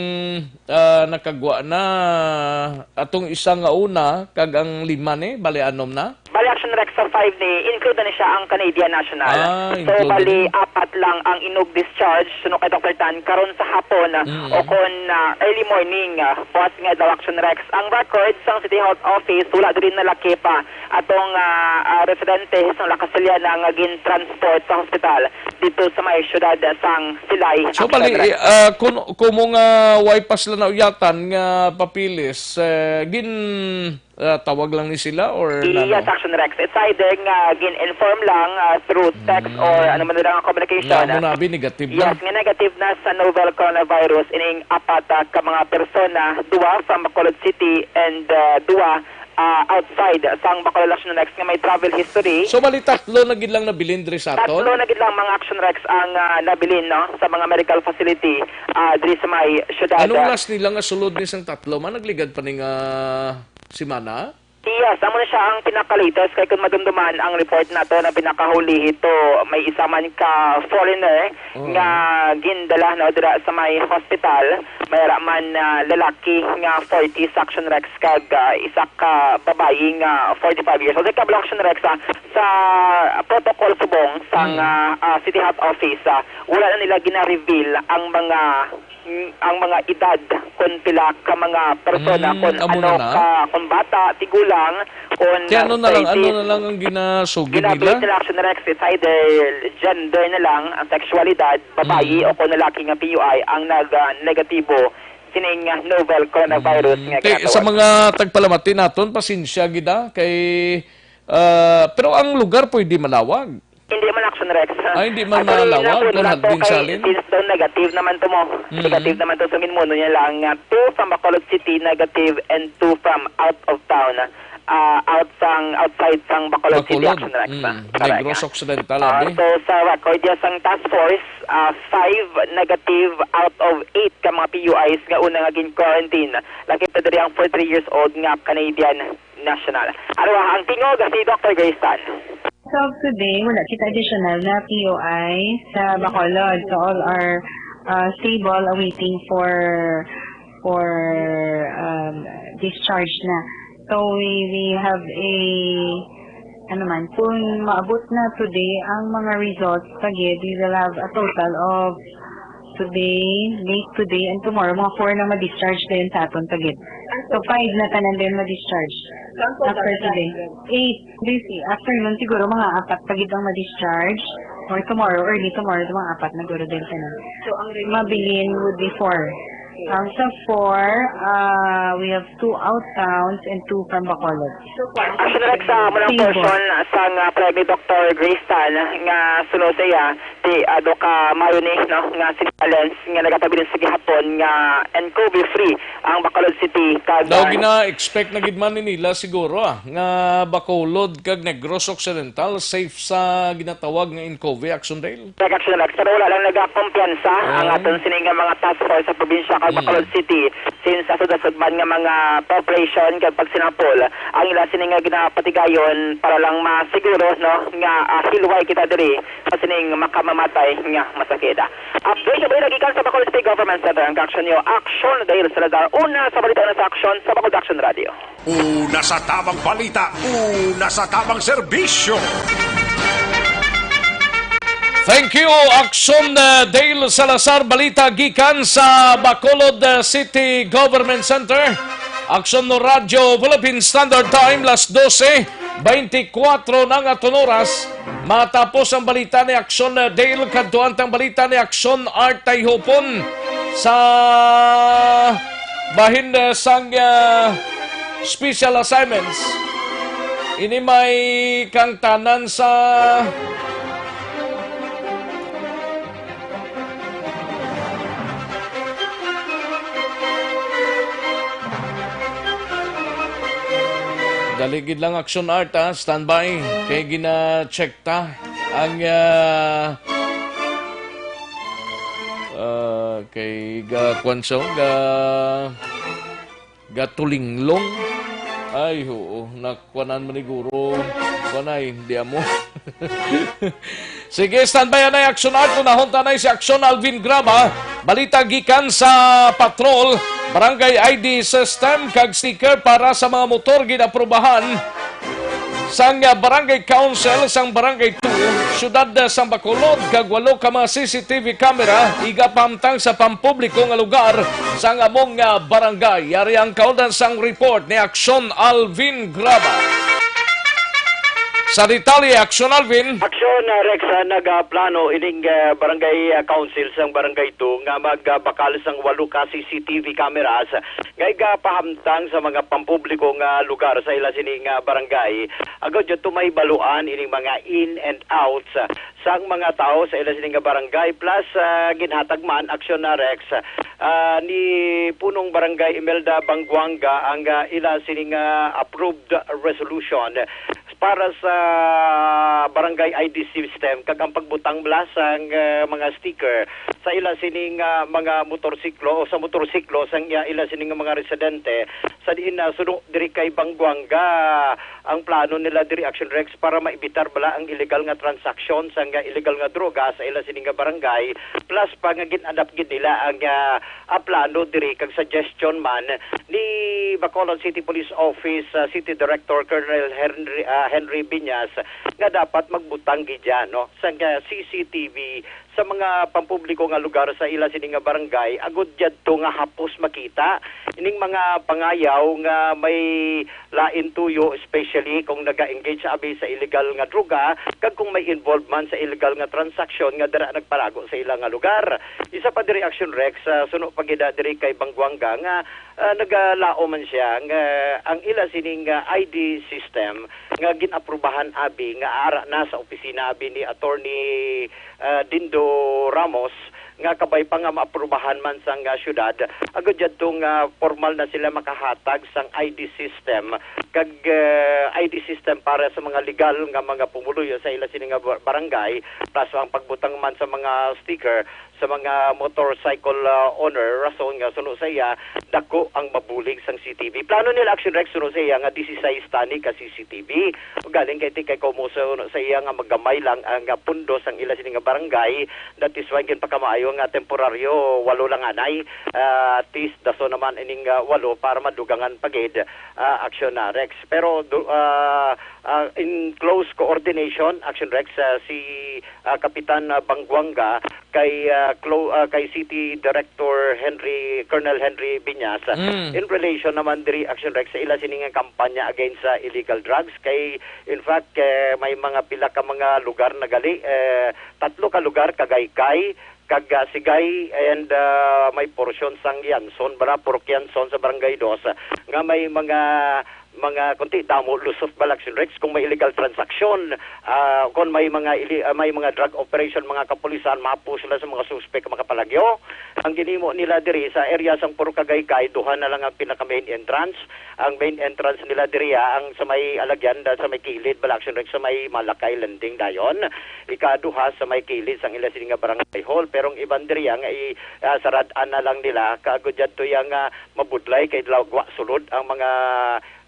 ah, nakagwa na atong isa nga una, kag ang lima ni, bali anom na? Bali, Reaction Rex sa five ni, include na ni siya ang Canadian national. Ah, So, include bali, na. apat lang ang inog discharge, suno kay Doctor Tan, karon sa hapon, ah, Mm. o kon, ah, early morning, ah, buwas nga daw Action Rex. Ang record sang City Health Office, wala diri nalaki pa atong, ah, ah, residente sa La Castellana nga gin-transport sa hospital dito sa may siyudad sang Silay, So, Action bali, Rex. eh, ah, kun-, kumo nga way pa sila nauyatan nga papilis, eh, gin-, ah, tawag lang ni sila or Iya, nano? Action Rex. It's either nga gin-inform lang, ah, through text Mm. or ano man nila nga communication. Nga mo na, abi, negative na. Yes, nga negative na sa novel coronavirus ining apat, ah, ka mga persona, duwa from Bacolod City and, ah, duwa, ah, outside sang Bacolod, Action Rex, nga may travel history. So, bali, tatlo na gid lang nabilin diri sa aton? Tatlo na gid lang, mga Action Rex, ang, ah, nabilin, no, sa mga medical facility, ah, diri sa may syudad. Anong last nila nga sulod ni sang tatlo man? Nagligad pa ni nga semana? Yes, amo na siya ang pinaka-latest. Kay kung madumduman ang report nato na pinakahuli, ito may isa man ka foreigner Oo. nga gindala, no, dira sa may hospital. May ara man, ah, lalaki nga forty, Action Rex, kag, ah, isa ka babayi nga forty-five years old. Ikaw, Action Rex, ah, sa protocol subong sang, Mm. ah, ah, City Health Office, ah, wala na nila gina-reveal ang mga, mm, ang mga edad, kung pila ka mga persona, Mm, kung amo na ano na. ka, kung bata, tigulang, kung Kaya ano na lang, ano diabetes. na lang ang ginasugid Gina-base nila? nila, Action Rex, it's either gender na lang, ang sexualidad, babayi Mm. o kung lalaki nga P U I ang nag, ah, negatibo sining, ah, novel coronavirus Mm, nga ti-, sa ginatawag. mga tagpalamati naton, pasensya gid, ah, kay, ah, pero ang lugar pwede malawag. Hindi man, Action Rex. Ah, hindi man Actually, malawag, napundra kung to Haldin kay Salin. since daw negative naman to mo. Mm. Negative naman to, so ginmuno niya lang nga two from Bacolod City negative and two from out of town. Ah, out sang, outside sang Bacolod City, Bacolod. Action Rex, Mm. ah. Correct, Negros ah. Occidental, Ah, abi. so sa record niya sang task force, ah, five negative out of eight ka mga P U Is nga una nga gin-quarantine. Lakip na diri ang forty-three years old nga Canadian national. Ano ang tingog si Doctor Grace Tan? As of today, wala kita additional na P U I sa Bacolod. So all are, uh, stable, awaiting for, for, um, discharge na. So we, we have a, ano man, kung maabot na today ang mga results, pagid, we will have a total of today, late today, and tomorrow, mga four na ma-discharge dayon sa aton pagid. So five na tanan din ma-discharge after today. Eight, this afternoon, siguro mga apat pagid ang ma-discharge. Or tomorrow, early tomorrow, mga apat na guro din tanan. So, ang remaining Mabilin would be four. Ang sa four, ah, we have two out towns and two from Bacolod. Action Rex, sa munang Stable. portion sa nga Private Doctor Grace Tan nga suno sa iya, ti, ah, Doc, ah, Mayo ni, no, nga si Valens nga nagapabilin sa gihapon nga N C O V free ang Bacolod City kag, Daw ah, gina-expect na gid man ni nila siguro, ah, nga Bacolod kag Negros Occidental safe sa ginatawag nga N C O V, Action Dale. Correct, Action Rex, pero wala lang nagakumpiyansa ang Oo. aton sini nga mga task force sa probinsya kag Mm. Bacolod City, since sa sud-sud man nga mga preparation kag pagsinapol ang ila sini nga ginapatigayon para lang masiguro, no, nga, ah, hilway kita diri sa sining makamamatay nga masakit. Update sa balita gikan sa Bacolod City Government Center, ang kaaksyon niyo, Action Dale Salazar, una sa balita, una sa aksyon sa Bacolod Action Radio. Una sa tamang balita, una sa tamang serbisyo. Thank you, Action, uh, Dale Salazar. Balita gikan sa Bacolod, uh, City Government Center. Action no Radyo Philippine Standard Time, las dose, twenty-four na nga aton oras. Matapos ang balita ni Action, uh, Dale, kadtuan tang balita ni Action Art Tayhupon sa bahin, uh, sang, uh, special assignments. Ini may kangtanan sa Dali gid lang, Action Art, ha? Standby. Kay gina-check ta ang, ah, ah, kay ga-, kwan siya, ga-, gatulinglong. Ay, oo. Nakwanan maniguro. Kwan ay, hindi amo. Sige, standby anay, Action Art. Unahon tanay si Action Alvin Graba. Balita gikan sa patrol, barangay I D system, kag sticker para sa mga motor ginaprubahan Sang, ah, Barangay Council sang Barangay two, Siyudad, ah, sang Bacolod, kag walo ka mga C C T V camera igapahamtang sa pampubliko nga lugar sang among, ah, barangay. Yari ang kaundan sang report ni Aksyon Alvin Graba. Sa detalye, Aksyon Alvin. Aksyon, ah, Rex, ah, nagaplano ining, ah, Barangay, ah, Council sang Barangay two nga magbakal sang walo ka C C T V cameras nga igapahamtang sa mga pampubliko nga lugar sa ila sini nga barangay. Agod didto mahibaluan ining mga in and outs, ah, sang mga tawo sa ila sini nga barangay. Plus, ah, ginhatag man, Aksyon na Rex, ah, ni Punong Barangay Imelda Bangguanga ang, ah, ila sini nga approved resolution para sa barangay I D system kag ang pagbutang bala sang, ah, mga sticker sa ila sining, ah, mga motorsiklo o sa motorsiklo sang, ah, ila sining mga residente sa diin na suno diri kay Bangguanga. Ang plano nila diri, Action Rex, para maibitar bala ang illegal nga transaksyon sang, ah, illegal nga droga sa ila sining nga barangay, plus pa nga gin-adapt gid nila ang, ah, ah, plano diri kag suggestion man ni Bacolod City Police Office, ah, City Director Colonel Henry, ah, Henry Biñas nga dapat magbutang gid yan, no, sang, ah, C C T V sa mga pampubliko nga lugar sa ila sini nga barangay, agod yadto nga hapos makita ining mga pangayaw nga may lain tuyo, especially kung naga-engage abi sa illegal nga droga kag kung may involved man sa illegal nga transaksyon nga dira nagpalago sa ila nga lugar. Isa pa diri, Action Rex, ah, suno pa gid diri kay Bangguanga nga, ah, nagalaom man siya nga ang ila sining, ah, I D system nga gin-aprubahan abi nga ara na sa opisina abi ni Attorney, ah, Dindo Ramos, nga kabay pa nga maaprubahan man sang, ah, syudad, agod yadto nga formal na sila makahatag sang I D system kag, ah, I D system para sa mga legal nga mga pumuluyo sa ila sini nga bar-, barangay, plus ang pagbutang man sa mga sticker sa mga motorcycle, ah, owner, rason nga suno sa iya, dako ang mabulig sang C C T V. Plano nila, Action Rex, suno sa iya nga disisais tani ka C C T V. Galing kay ti kay kumuso sa iya nga magamay lang ang, ah, pundo sang ila sini nga barangay. That is why ginpakamaayo nga temporaryo, walo lang anay. Ah, at least daso naman ining, ah, walo para madugangan pa gid, ah, aksyon na, Rex. Pero do, ah, ah, in close coordination, Action Rex, ah, si, ah, Kapitan, ah, Bangguanga kay, ah, clo-, ah, kay City Director Henry, Colonel Henry Biñas, ah, Mm. in relation naman diri, Action Rex, sa ila sini nga kampanya against sa illegal drugs. Kay, in fact, eh, may mga pila ka mga lugar na gali, eh, tatlo ka lugar, Kagaycay, kag, ah, Sigay, and, ah, may porsyon sang Yanson, bala, Purok Yanson sa Barangay Dos, nga may mga, mga, kunti, damo lusot bala, Action Rex, kung may illegal transaksyon, ah, kung may mga ili-, ah, may mga drug operation, mga kapulisan, mapo sila sa mga suspek makapalagyo. Ang ginimo nila diri sa area sang Purok Kagaycay, duha na lang ang pinaka main entrance. Ang main entrance nila diri, ah, ang sa may alagyan, da-, sa may kilid bala, Action Rex, sa may Malakay Landing dayon. Ikaduha sa may kilid sang ila sini nga barangay hall, pero ang iban diri, ah, nga i-, ah, sarad-an na lang nila, kaagod yadto yang, ah, mabudlay kay lagwa sulod ang mga,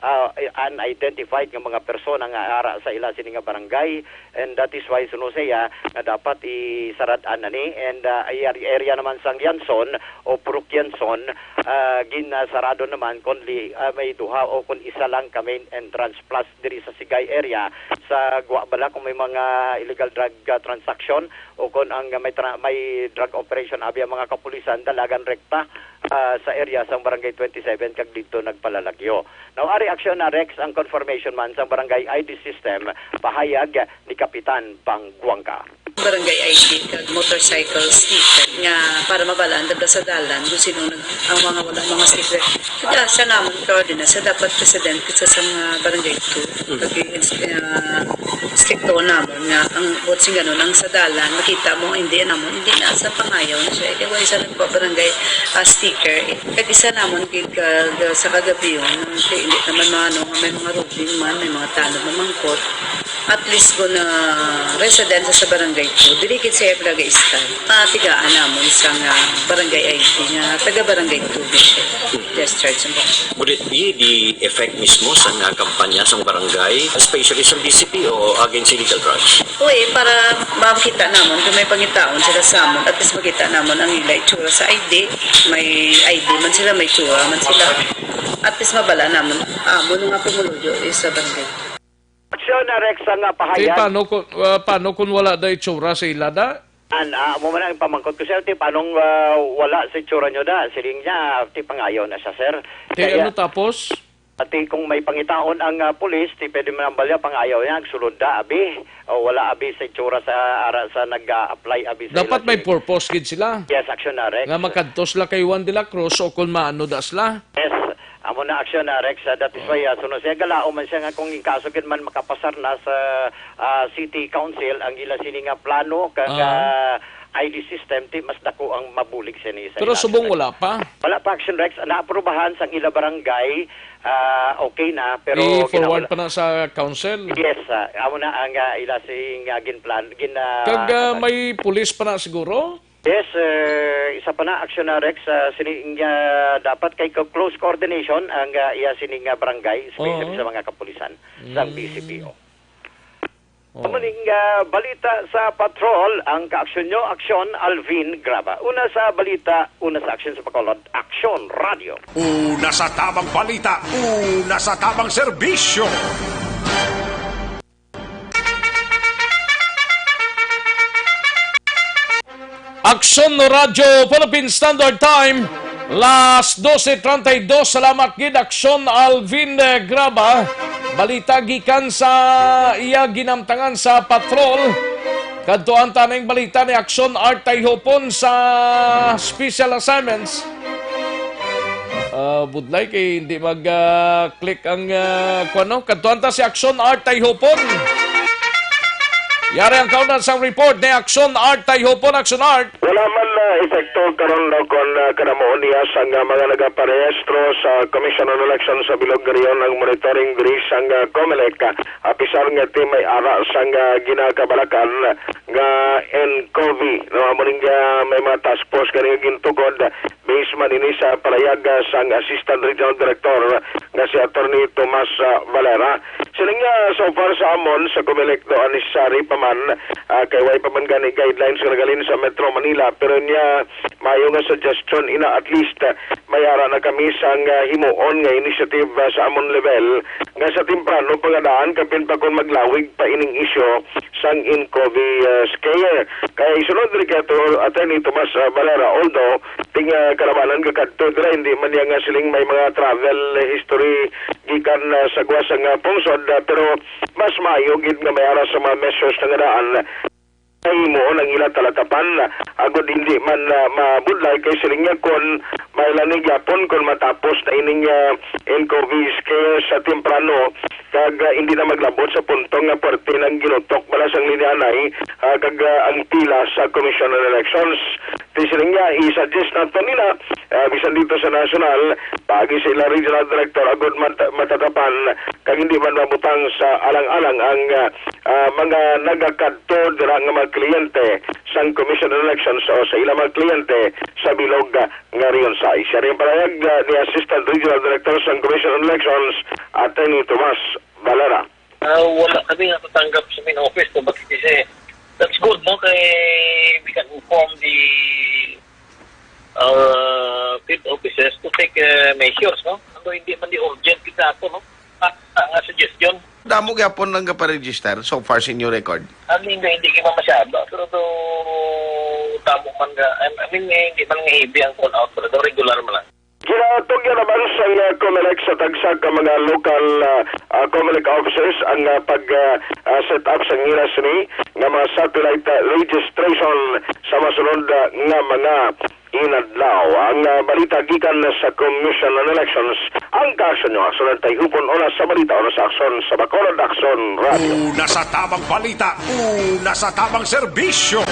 ah, unidentified nga mga persona nga ara sa ila sini nga barangay, and that is why suno sa iya nga dapat isarad-an na ni, and, ah, ay area naman sang Yanson o Purok Yanson, ah, ginasarado naman kun li-, ah, may duha o kun isa lang ka main entrance plus diri sa Sigay area sa gwa bala kung may mga illegal drug, ah, transaction o kung ang may tra-, may drug operation abi ang mga kapulisan, dalagan rekta, ah, sa area sang Barangay twenty-seven kag didto nagpalalagyo. Now, ari aksyon na, Rex, ang confirmation man sang Barangay I D system, pahayag ni Kapitan Bangguanga. Barangay I D kag motorcycle sticker nga para mabalaan dabla sa dalan kung sino nag-, ang mga wala mga sticker. Kaya sa namon, coordinate sa dapat president kita sa mga barangay two. Mm. Kag, ah, strikto namon nga ang buot sing ganun, ang sa dalan, makita mo, hindi namon, hindi na sa pangayaw na siya. Kaya wala isa nagpa-barangay, ah, sticker. Kag isa namon, gig, ah, sa kagabi yun, kay hindi naman maano, may mga rubing man, may mga tanod na mangkot. At least kung na residente sa barangay two, dili gid siya talaga istan. Patigaan namon sa nga barangay I D nga taga barangay two gid siya. Discharge mo. Would it be the effect mismo sa nga kampanya sa barangay, especially sa D C P o against illegal drugs? Uy, para makita namon kung may pangitaon sila sa amon, at least makita namon ang ila itsura sa I D. May I D man sila, may itsura man sila. At least mabala namon, amo nga pumuluyo is sa barangay. Action Ano na, Rex, ang, ah, Ti, pahayag? Paano kung, ah, paano kung wala da itsura sa ila da? An, ah, amo man ang pamangkot ko siya, ti, paanong, ah, wala sa itsura nyo da? Siling niya, ti, pangayaw na siya, sir. Ti, kaya, ano tapos? Ati, kung may pangitaon ang, ah, pulis, ti, pwede man ang balya, pangayaw niya, ang sulod da, abi. O wala, abi, sa itsura sa, ara, sa nag-a-apply, abi, sa Dapat ila, may sir. Purpose gid sila. Yes, action na, Rex. Nga makadto sila kay Juan de la Cruz o kung maano da sila. Yes, amo na action na, Rex. Ah, that is why, ah, sunod siya, galaom man siya nga kung in kaso gid man makapasar na sa, ah, City Council ang ila sini nga plano kag, Ah. ah, I D system, ti mas dako ang mabulig sini sa Pero ila subong action. Wala pa? Wala pa, action, Rex. Naaprobahan sang ila barangay, ah, okay na, pero I-forward ginaula- pa na sa council? Yes, ah, amo na ang, ah, ila sing, ah, ginplan-, gin, ah, Kag, ah, may pulis pa na siguro? Yes, eh, isa pa na, action na, Rex, ah, sini nga dapat kay co-, close coordination ang, ah, iya sini nga barangay, especially Oo. Sa mga kapulisan, sa Mm. B C P O. Oo. Amo ning, ah, balita sa patrol, ang kaaksyon nyo, aksyon, Alvin Graba. Una sa balita, una sa aksyon sa Bacolod, Aksyon Radio. Una sa tabang balita, una sa tabang serbisyo. Aksyon no Radyo Philippine Standard Time, las doce treinta y dos. Salamat gid, Aksyon Alvin, eh, Graba. Balita gikan sa iya ginamtangan sa patrol. Kadtuan ta ning balita ni Aksyon Art Tayhopon sa special assignments. Ah, budlay kay hindi mag, ah, click ang, ah, kuwan, no? Kadtuan ta si Aksyon Art Tayhopon. Yari ang kauna sang report ni Aksyon Art Tayhopon. Aksyon Art. Wala man, ah, epekto karon daw kon, ah, kanamuon niya sang, ah, mga nagaparehistro sa Commission on Elections sa bilog nga rehiyon ang monitoring diri sang, ah, Comelec, ah, apisar nga ti may ara sang, ah, ginakabalakan nga N C O V I, no? Amo ning, ah, may mga task force gani nga gintukod. Base man ini sa palayag, ah, sang Assistant Regional Director nga si Attorney Tomas, ah, Valera. Siling niya, so far sa amon, sa Comelec, do unnecessary pa man, ah, kay way pa man gani guidelines nga nagahalin sa Metro Manila, pero niya, maayo nga suggestion ina, at least, ah, may ara na kami sang, ah, himuon nga initiative, ah, sa amon level, nga sa temprano pa nga daan, kapin pa kon maglawig pa ining isyu, sang N C O V I, uh, scare. Kay sunod diri kay Attorney Tomas, uh, Valera, although ting, uh, kalabanan gakadto dira, hindi man niya nga siling may mga travel history gikan, uh, sa gawas nga pungsod, uh, pero mas maayo gid nga may ara sa mga measures na nga daan. Himuon ang ila talatapan, uh, agod hindi man, uh, mabudlay kay siling niya kon may lani gyapon kon matapos na ining, uh, N C O V I scare sa temprano, kag, ah, hindi na maglabot sa punto nga puwerte nang ginutok bala sang linya anay, ah, kag, ah, ang pila sa Commission on Elections. Ti siling niya, i-suggest nato nila, ah, bisan dito sa national, paagi sa ilang regional director, agud mat-, matatapan, kag hindi man mabutang sa alang-alang ang, ah, ah, mga nagakadto dira nga mga kliyente sang Commission on Elections o sa ilang mga kliyente sa bilog, ah, nga rehiyon sa Asia. Rin pahayag, ah, ni Assistant Regional Director sang Commission on Elections, Attorney Tomas Valera. Ah, wala kami nakatanggap sa main office, no? But kasi, that's good, no? Kay we can inform the, uh, field officers to take, uh, measures, no? Ano, hindi man di urgent kita ato, no? Ah, ah, nga suggestion. Damo gyapon ang nagaparegister so far sa inyo record? Ano, hindi, hindi kita masyado. Pero to, damo man nga, I, I mean, eh, hindi man nga heavy ang call out, pero regular man lang. Ginatugyan naman sang, ah, Comelec sa tagsa ka mga local, ah, ah, Comelec officers ang, ah, pag, ah, ah, set up sang ila sini nga mga satellite, ah, registration sa masunod, ah, nga mga inadlaw. Ang, ah, balita gikan sa Commission on Elections, ang kaso nyo, sunod tay hupon una sa balita, una sa aksyon sa Bacolod Aksyon Radio. Una sa tabang balita, una sa tabang serbisyo.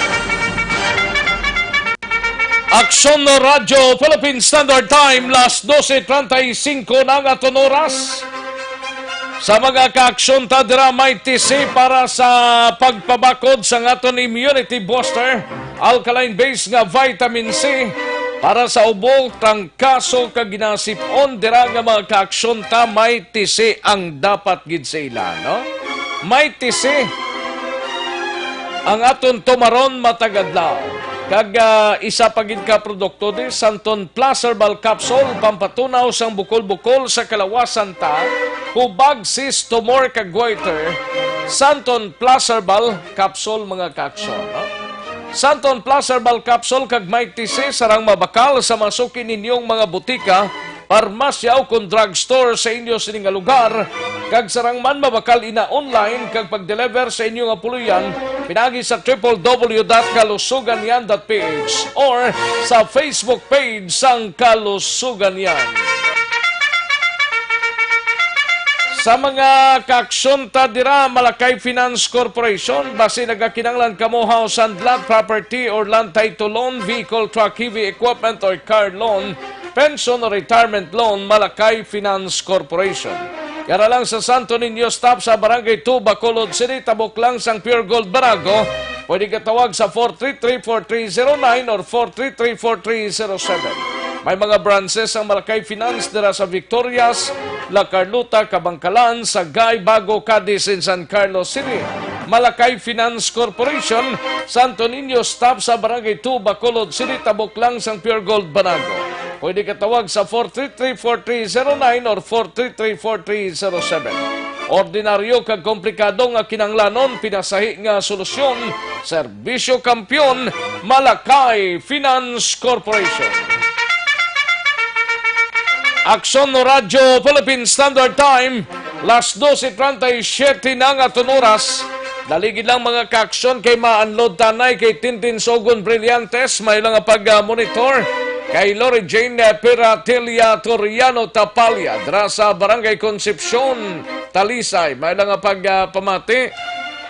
Aksyon Radyo Philippine Standard Time, las doce treinta y cinco na ang aton oras. Sa mga kaaksyon ta dira, may tisi para sa pagpabakod sa aton immunity booster, alkaline base nga vitamin C para sa ubo, trangkaso kag ginasip-on dira nga mga kaaksyon ta, may tisi ang dapat gid sa ila, no? May tisi ang aton tumaron matag adlaw. Kag, ah, isa pa gid ka produkto di Santon Plus Herbal Capsule, pampatunaw sang bukol-bukol sa kalawasan ta, hubag, cyst, tumor kag goiter. Santon Plus Herbal Capsule, mga ka-aksyon, no? Santon Plus Herbal Capsule kag Mighty C sarang mabakal sa mga suki ninyong mga butika, parmasya o kon drugstore sa inyo sini nga lugar, kag sarang man mabakal ina online kag pag-deliver sa inyo nga puloy-an pinaagi sa triple W dot kalusuganyan dot P H or sa Facebook page sang Kalusuganyan. Sa mga kaaksyon ta dira, Malakay Finance Corporation, basi nagakinahanglan kamo house and lot, property or land title loan, vehicle, truck, heavy equipment or car loan, pension or retirement loan, Malakay Finance Corporation. Yara lang sa Santo Niño Stop sa Barangay two, Bacolod City, tabok lang sang Pure Gold Banago. Pwede ka tawag sa four three three, four three zero nine or four three three, four three zero seven. May mga branches ang Malakay Finance dira sa Victorias, La Carlota, Kabankalan, Sagay, Bago, Cadiz, and San Carlos City. Malakay Finance Corporation, Santo Niño Stop sa Barangay two, Bacolod City, tabok lang sang Pure Gold Banago. Pwede ka tawag sa four three three, four three zero nine or four three three, four three zero seven. Ordinaryo kag komplikado nga kinahanglanon, pinasahi nga solusyon, serbisyo kampiyon, Malakay Finance Corporation. Aksyon no Radyo Philippine Standard Time, las doce treinta y siete na nga aton oras. Dali gid lang, mga kaaksyon, kay ma-unload tanay kay Tintin Sogon Brillantes, may lang nga pag-monitor. Kay Lori Jane Piratilla Toriano Tapalla, dira sa Barangay Concepcion, Talisay, may lang nga pag-, ah, pamati.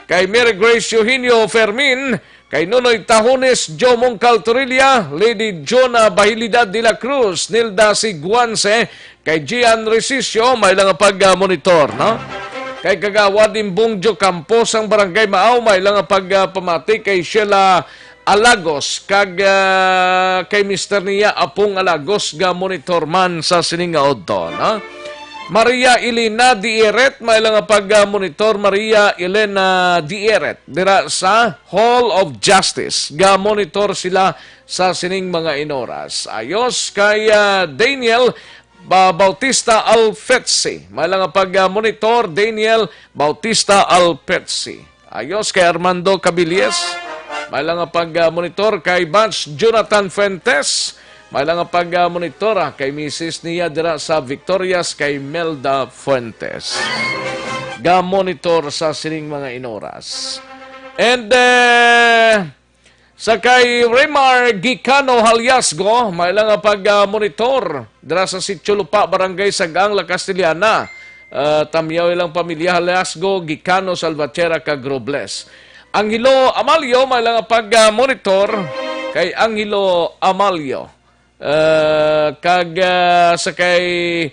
Kay Mary Grace Eugenio Fermin, kay Nonoy Tahones, Joe Mongcal Torilla, Lady Jonah Bahilidad de la Cruz, Nilda Siguanse, kay Gian Resicio, may lang nga pag-, ah, monitor, no? Kay Kagawad Imbong Diocampo sang Barangay Maaw, may lang nga pag-, ah, pamati kay Sheila Alagos, kag, ah, kay mister niya, Apong Alagos, ga monitor man sa sining nga udto, no? Maria Elena Dieret, may lang nga pag-, ah, monitor, Maria Elena Dieret, dira sa Hall of Justice. Ga monitor sila sa sining mga inoras. Ayos kay, ah, Daniel Ba-, Bautista Alfetsi. May lang nga pag-, ah, monitor, Daniel Bautista Alfetsi. Ayos kay Armando Cabilies. May lang nga pag-, ah, monitor kay Batch Jonathan Fuentes. May lang nga pag-, ah, monitor, ah, kay misis niya dira sa Victorias kay Melda Fuentes. Ga monitor sa sining mga inoras. And, eh, sa kay Remar Gicano Haliasgo, may lang nga pag-, ah, monitor dira sa Sitio Lupa, Barangay Sagang, La Castellana. Ah, tamyaw ilang pamilya Haliasgo, Gicano, Salvatierra, kag Robles. Angelo Amalio, may lang nga pag-, ah, monitor kay Angelo Amalio. Ah, kag, ah, sa kay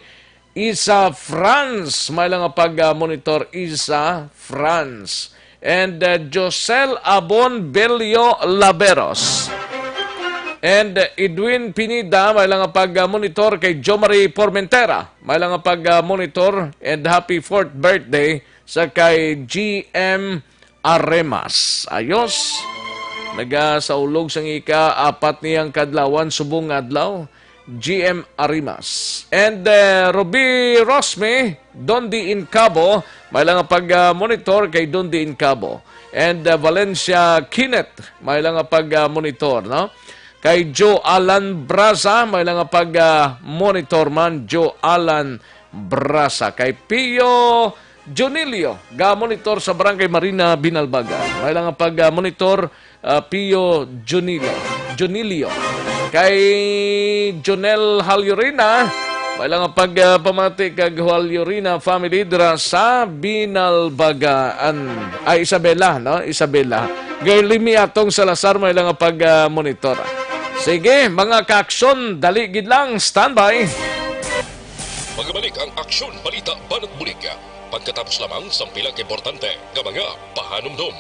Isa Franz, may lang nga pag-, ah, monitor, Isa Franz. And, ah, Josel Abon Belio Laveros. And, ah, Edwin Pineda, may lang nga pag-, ah, monitor kay Jomari Formentera. May lang nga pag-, ah, monitor and happy fourth birthday sa kay G M Aremas. Ayos. Nagasaulog sang ika-apat niyang kadlawan subong nga adlaw, G M Arimas. And, eh, Ruby Rosme, Dondi Incabo, may lang nga pag, ah, monitor kay Dondi Incabo. And, ah, Valencia Kenneth, may lang nga pag, ah, monitor, no? Kay Joe Alan Braza, may lang nga pag, ah, monitor man, Joe Alan Brasa. Kay Pio Junilio, ga monitor sa Barangay Marina, Binalbagan. May lang nga pag, ah, monitor, ah, Pio Junilio. Junilio. Kay Jonel Halyurina, may lang nga pag, ah, pamati kag Halyurina family dira sa Binalbagaan. Ay, Isabela, no? Isabela. Girly Miatong Salazar, may lang nga pag, ah, monitor. Sige, mga ka-aksyon, dali gid lang, standby. Magabalik ang aksyon, balita, banat bulig. Pagkatapos lamang sang pila ka importante nga mga pahanumdom.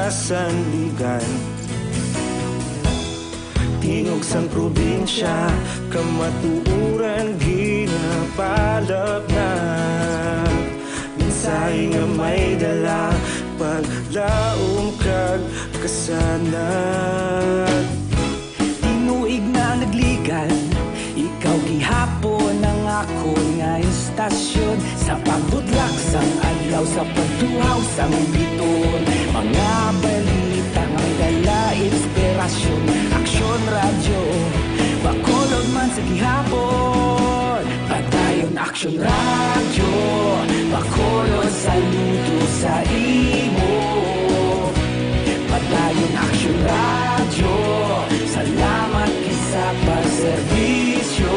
sandigan. Tingog sang probinsya, kamatuoran ginapalapnag. Mensahe nga may dala, paglaom kag kasanag. Tinuig na nagligan, ikaw gihapon ang akon nga istasyon. Sa pagbutlak sang adlaw, sa pagtuhaw sang bituon, mga balita nga may dala inspirasyon. Aksyon Radyo, Bacolod man sa gihapon. Padayon Aksyon Radyo, Bacolod, saludo sa imo. Padayon Aksyon Radyo, salamat gid sa pagserbisyo.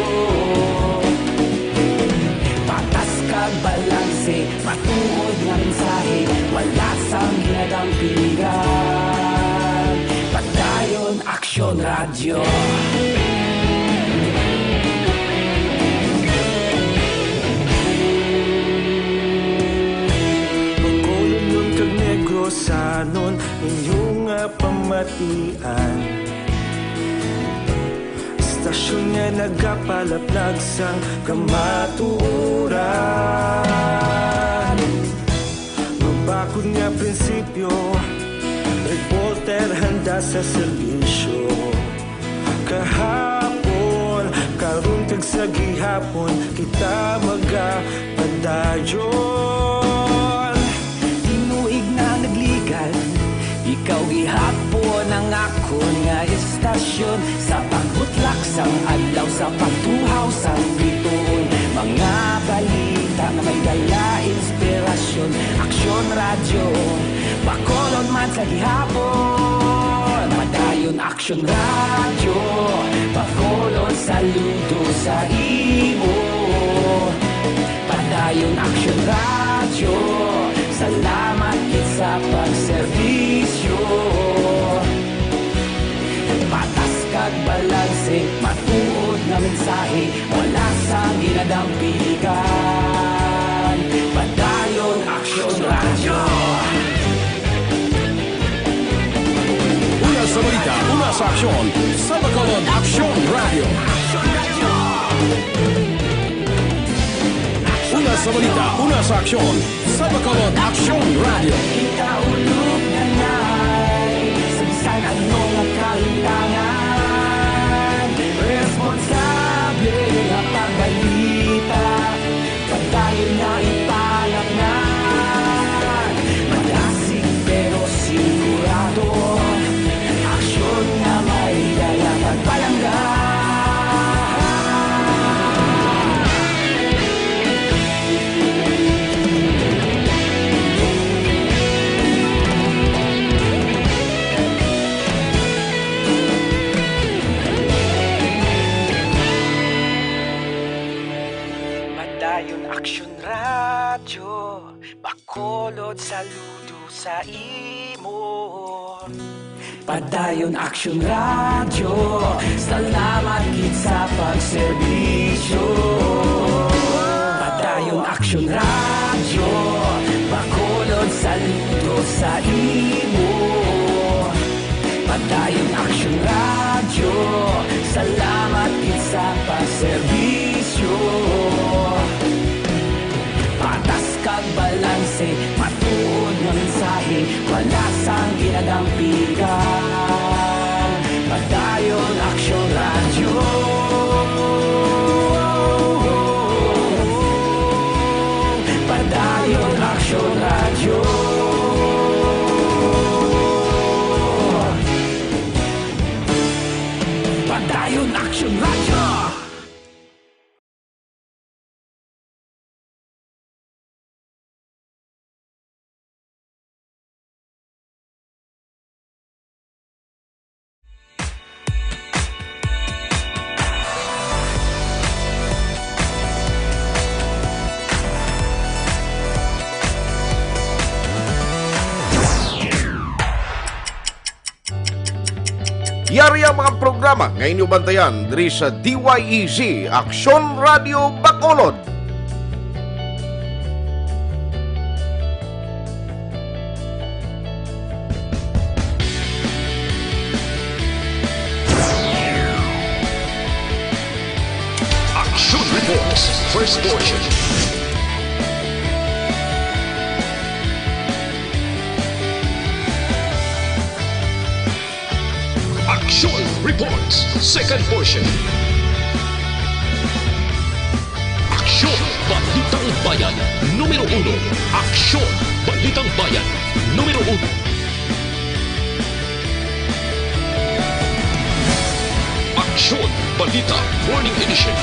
Patas kag balanse, matuod nga mensahe, wala sang ginadampigan. Padayon Aksyon Radyo. Bacolodnon kag Negrosanon, inyo nga pamatian. Istasyon nga nagapalaplag sang kamatuoran. Mabakod nga prinsipyo, reporter handa sa serbisyo. Kahapon, karon kag sa gihapon, kita magapadayon. Tinuig na nagligan, ikaw gihapon ang akon nga istasyon. Sa pagbutlak sang adlaw, sa pagtuhaw sang bituon, mga balita nga may dala inspirasyon. Aksyon Radyo, Bacolod man sa gihapon. Padayon Aksyon Radyo, Bacolod, saludo sa imo. Padayon Aksyon Radyo, salamat gid sa pagserbisyo. Patas kag balanse, matuod nga mensahe, wala sang ginadampigan. Padayon Aksyon Radyo. Una sa balita, una sa aksyon, sa Bacolod Aksyon Radyo. Una sa balita, una sa aksyon, sa Bacolod Aksyon Radyo. Kita ulog na nay, sa bisan ano nga kalintangan, responsable nga pagbalita, padayon nga ipalapngan. Madasig pero sigurado, aksyon nga may dala kag palangga. Padayon Aksyon Radyo, Bacolod, saludo sa imo. Padayon Aksyon Radyo, salamat gid sa pagserbisyo. Padayon Aksyon Radyo, Bacolod, saludo sa imo. Padayon Aksyon Radyo, salamat gid sa pagserbisyo. Patas kag balanse, matuod nga mensahe, wala sang ginadampigan. Padayon Aksyon Radyo. Padayon Aksyon Radyo. Padayon Aksyon Radyo. Yari ang mga programa nga inyo bantayan diri sa D Y E Z, Aksyon Radio Bacolod. First portion. Aksyon Reports, second portion. Aksyon, Balitang Bayan, numero uno. Aksyon, Balitang Bayan, numero uno. Aksyon, Balita, Morning Edition.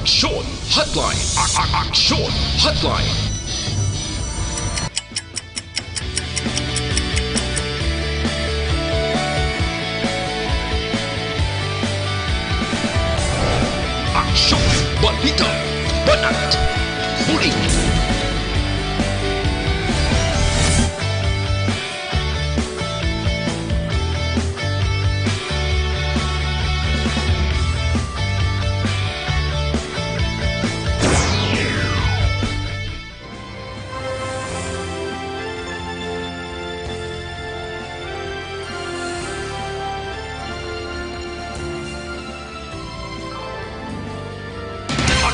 Aksyon Hotline. A- a- Aksyon Hotline. Aksyon, Balita, Banat, Bulig.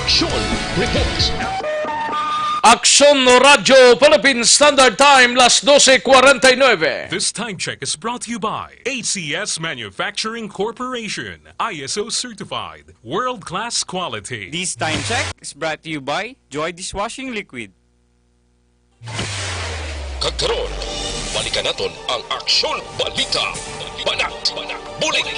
Aksyon Reports. Aksyon Radyo Philippine Standard Time, las doce cuarenta y nueve. This time check is brought to you by A C S Manufacturing Corporation, I S O certified, world-class quality. This time check is brought to you by Joy Dishwashing Liquid. Kag karon, balikan naton ang Aksyon Balita, Banat, Bulig.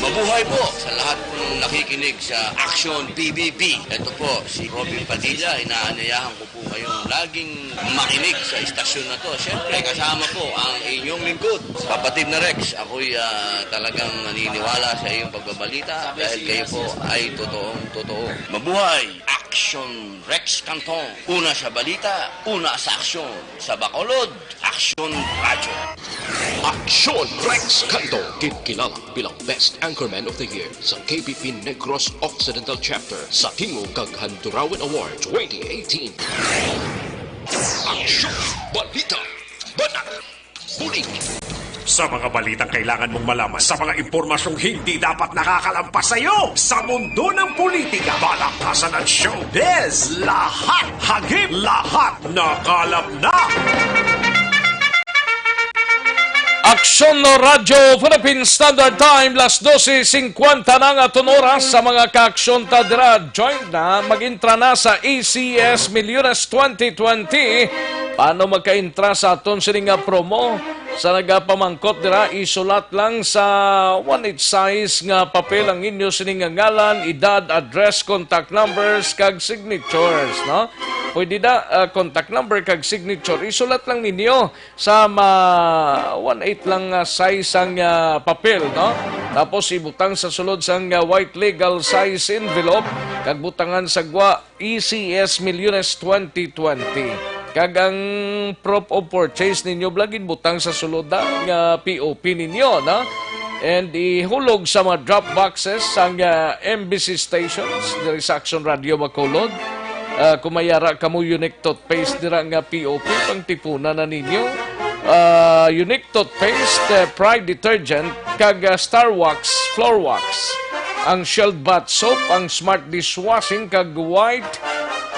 Mabuhay po sa lahat po ng nakikinig sa Aksyon P B B. Ito po si Robin Padilla. Inaanyayahan ko po kayong laging makinig sa istasyon na to. Siyempre, kasama po ang inyong lingkod, kapatid na Rex. Ako'y, ah, talagang naniniwala sa iyong pagbabalita dahil kayo po ay totoong totoo. Mabuhay! Aksyon Rex Cantong. Una sa balita, una sa aksyon. Sa Bacolod, Aksyon Radyo. Aksyon Rex Cantong, ginkilala bilang Best Anchorman of the Year sa K B P Negros Occidental Chapter sa Tingog kag Handurawan Award twenty eighteen. Aksyon, Balita, Banat, Bulig. Sa mga balitang kailangan mong malaman, sa mga impormasyong hindi dapat nakakalampas sa iyo, sa mundo ng politika, balaktasan at showbiz, lahat hagip, lahat nakalap na. Aksyon no Radyo Philippine Standard Time, las doce cincuenta na nga aton oras. Sa mga kaaksyon ta dira, join na, mag-intra na sa A C S Milyones twenty twenty. Paano magka-intra sa aton sini nga promo? Sa nagapamangkot dira, isulat lang sa one eight size nga papel ang inyo sini nga ngalan, edad, address, contact numbers, kag signatures, no? Pwede da, ah, contact number kag signature. Isulat lang ninyo sa ma-, one eight lang, ah, size ang, ah, papel, no? Tapos ibutang sa sulod sang, ah, white legal size envelope kag butangan sa gwa E C S Milyones twenty twenty. Kag ang proof of purchase ninyo, bala, ginbutang sa sulod na nga P O P ninyo, no? And ihulog sa mga drop boxes sang, ah, M B C stations diri sa Aksyon Radio Bacolod. Ah, kung may ara kamo Unique Toothpaste dira nga P O P, pangtipunan na ninyo. Ah, Unique Toothpaste, eh, Pride Detergent, kag, ah, Star Wax Floor Wax. Ang Shield Bath Soap, ang Smart Dishwashing, kag White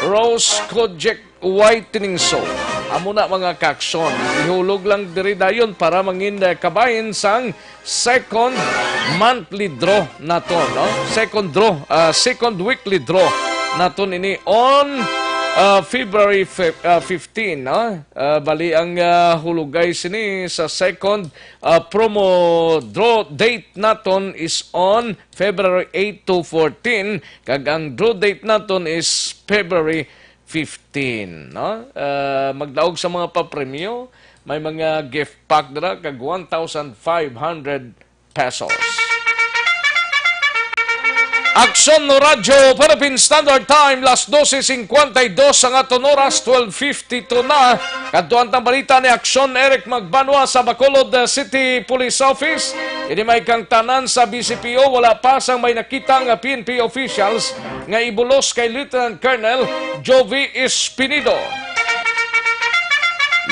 Rose Kojic Whitening Soap. Amo na, mga kaaksyon. Ihulog lang diri dayon para mangin, eh, kabahin sang second monthly draw naton, no? Second draw, ah, second weekly draw naton ini on, ah, February fif-, ah, fifteen, no? Ah, bali ang, ah, hulugay sini sa second, ah, promo draw date naton is on February eight to fourteen, kag ang draw date naton is February fifteen, no? Ah, magdaog sa mga papremyo, may mga gift pack dira kag one thousand five hundred pesos. Aksyon Radyo Philippine Standard Time, las dose cincuenta y dos ang aton oras, twelve fifty-two na. Kadtuan tang balita ni Aksyon Eric Magbanwa sa Bacolod, uh, City Police Office. Ini may kang tanan sa B C P O, wala pa sang may nakita nga P N P officials nga ibulos kay Lieutenant Colonel Jovi Espinido.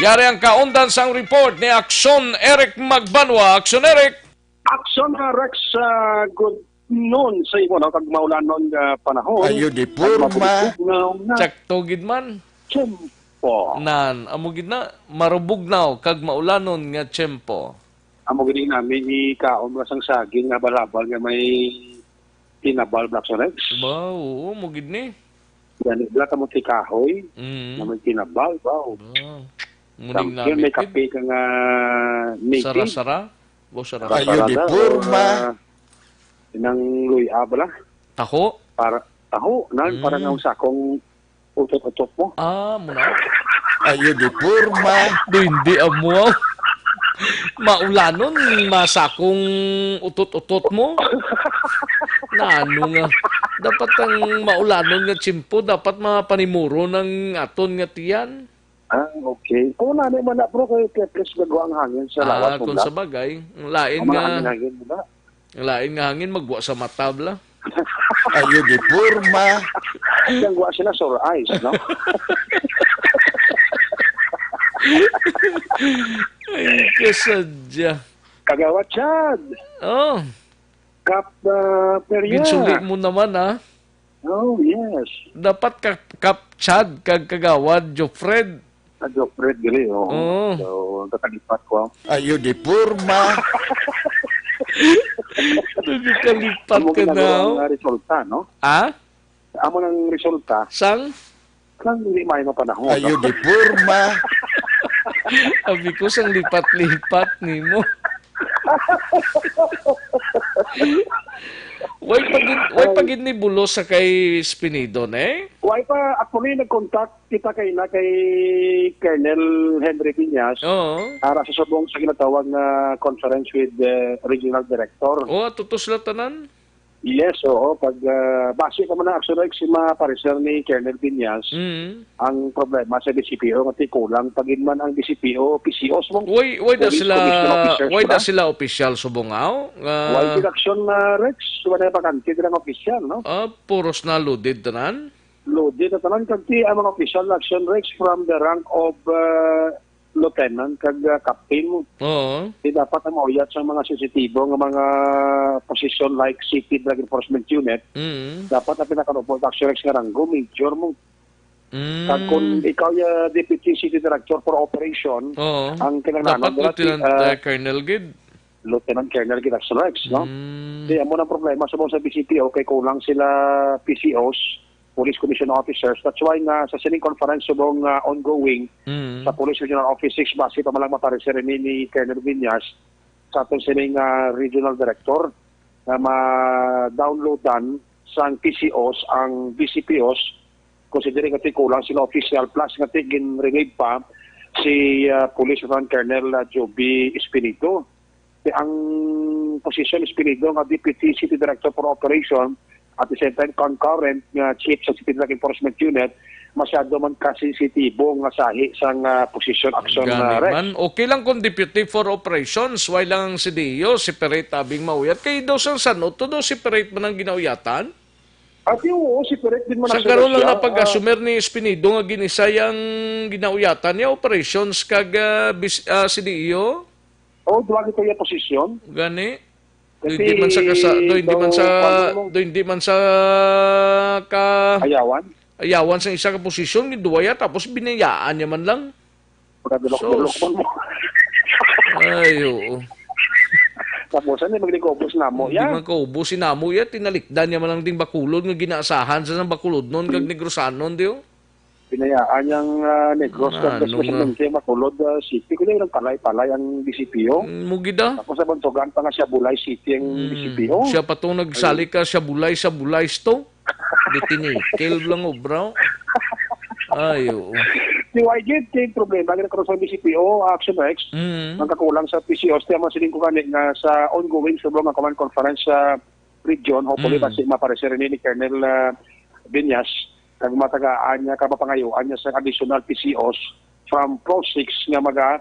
Yari ang kaundan sang report ni Aksyon Eric Magbanwa. Aksyon Eric. Aksyon, uh, Rex, uh, good noon sa imo, no? Kag maulanon nga panahon. Ayo di kag porma. Mabugnaw nga Tsakto gid man. Tiyempo. Nan, amo gid na, marubugnaw kag maulanon nga tiyempo. Amo gid nami ikaon nga sang saging nga habal-habal nga may tinabal, Black Sonex. Ba, oo, mo gid ni. Gani, bla, kamote kahoy, Mm. Nga may tinabal, wow. Ba, muning Champion, may namit gid. Kape ka nga native. Sara-sara? Go, sara-sara. Ayo di Sara-sara, porma. Ah, nang luya, bala? Taho? Para, taho, nan, para Mm. nga ang sakong utot-utot mo. Ah, muna. Ayo di porma. Do, hindi amo. Maulanon, masakong utot-utot mo. Nano nga. Dapat ang maulanon nga tiyempo, dapat mapanimuro ng aton nga tiyan. Ah, okay. Kung ano man na, bro, kay, kay, please, gagawa ang hangin sa lawas Ah, mo, kung bla. Sa bagay, ang lain Ang mga nga, hangin-hangin mo, bla. Ang lain nga hangin, magwa sa mata, bla. Ayo di porma. Yang wa sila sore eyes, no? Ay, kasadya. Kagawad Chad. Oh. Kap, ah, Peria. Ginsuli mo naman, ah. Oh, yes. Dapat ka, Kap Chad, kag Kagawad Jofred. Ah, Jofred, gali, oo. Oo. So, ang kakalipat ko. Ayo di porma. Nagkakalipat Amo ka na, ginagawa oh. Nga resulta, no? Ah? Amo nang resulta. Sang? Sang hindi maayo nga panahon, Ayo no? Di porma. Abi ko sang lipat-lipat nimo. Why pa gid, why pa Ay. Gid ni bulos sa kay Espinido, eh? Why pa, actually, nag-contact kita kay na kay Colonel Henry Piñas, Oo. Para sa subong sa ginatawag nga conference with the regional director. Oh, tutos la tanan? Yes, oo. Pag, ah, base naman ang action, like, si mga pareser ni Colonel Piñas, Mm. Ang problema sa B C P O, nga ti kulang pa gid man ang B C P O, P C Os mo. Why, why da Police sila, Commission Officers why da pala. Sila official subong aw? Nga Why gid action, ah, Rex? Wala na bakante dira nga official, no? Ah, puros na loaded tanan? Loaded na tanan. Kag ti ang mga official na action, Rex, from the rank of, ah, lieutenant kag, ah, captain mo. Oo. Di dapat ang mauyat sa mga sensitibo nga mga posisyon like City Drug Enforcement Unit. Mm. Dapat ang pinakaupod action, Rex, nga ranggo, major mo. Mm. Kag kung ikaw ya Deputy City Director for Operation, Oo. Ang kinahanglan Dapat dira, Lieutenant, ah, uh, Colonel gid. Lieutenant Colonel gid, Action Rex, no? Mm. Di, amo nang problema sa mga sa B C P O, kay kulang sila P C Os, Police Commission Officers. That's why nga sa sining conference subong nga ongoing Mm. Sa Police Regional Office six, base pa man lang mapareser ini ni Colonel Viñas sa aton sining, ah, Regional Director nga ma-downloadan sang P C Os ang B C P Os, considering nga ti kulang sila official, plus nga ti gin-relieve pa si, ah, Police Lieutenant Colonel, ah, Joby Espinido. Ang posisyon ni Espinido nga Deputy City Director for Operation, at the same time concurrent nga Chief sa City Drug Enforcement Unit, masyado man kasensitibo nga sahi sang, ah, posisyon action, Gani ah, Rex. Man, okay lang kung Deputy for Operations, why lang ang C D E O, separate abing mauyat? Kay daw sang sanot to, daw separate man ang ginauyatan? Ati, oo, separate din man Sa ang karon lang siya, napag-assumer ah, ni Espinido nga ginisay ang ginauyatan niya, operations kag, ah, bis-, ah, C D E O? Oo, duha gid iya posisyon. Gani? Kasi Do hindi man sa kasa-, do hindi daw, man sa, ano mo? Do hindi man sa ka-, Ayawan? Ayawan sa isa ka posisyon, duwa ya, tapos binayaan niya man lang. Pagkadulok-dulok Sus. Man mo. Ay, oo. Tapos, ano, magligobos na mo, Hindi ya? Man kaubos si namo ya, tinalikdan niya man lang ding Bacolod nga ginaasahan sa nang Bacolodnon kag Hmm. Negrosanon, di, oh. Pinayaan niyang, ah, Negros, Ah, kag ano nga? Especialmente Bacolod, ah, City. Kundi ilang palay-palay ang D C P O. Mm, mo gid, ah. Tapos nabantugan pa nga siya Bulay City ang Mm, D C P O. Siya pa tong nagsali Ayun. Ka siya Bulay, sa Bulay sto. Di tinikil lang, oh, bro. Ay, oo. Di why gid, kay problema, gid ang sa D C P O, Action Rex, Mm. ang kakulang sa P C O, siya man siling ko gani nga sa ongoing subong nga command conference sa region, hopefully, Mm. basi mapareser ini ni Colonel, ah, Viñas, kag matagaan niya, kag mapangayuan niya sa additional P C Os from Pro six nga maga,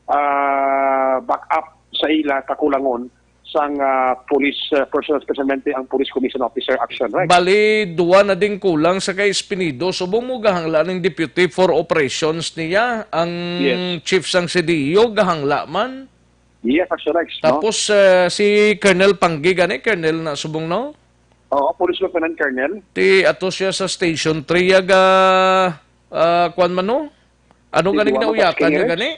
ah, back up sa ila kakulangon sang, ah, police, ah, personnel, especially ang Police Commission Officer Action, right? Bali, duwa na ding kulang sa kay Espinido. Subong mo gahangla ning deputy for operations niya, ang Yes. chief sang C D O gahangla man. Yes, Action Rex, no? Tapos, ah, si Colonel Panggi gani, Colonel na subong, no? Oo, Police Lieutenant Colonel. Ti ato siya sa Station three, yaga, ah, kwan man, no? Ano Ti ganing duwa nauyakan matasking, niya Rex? gani?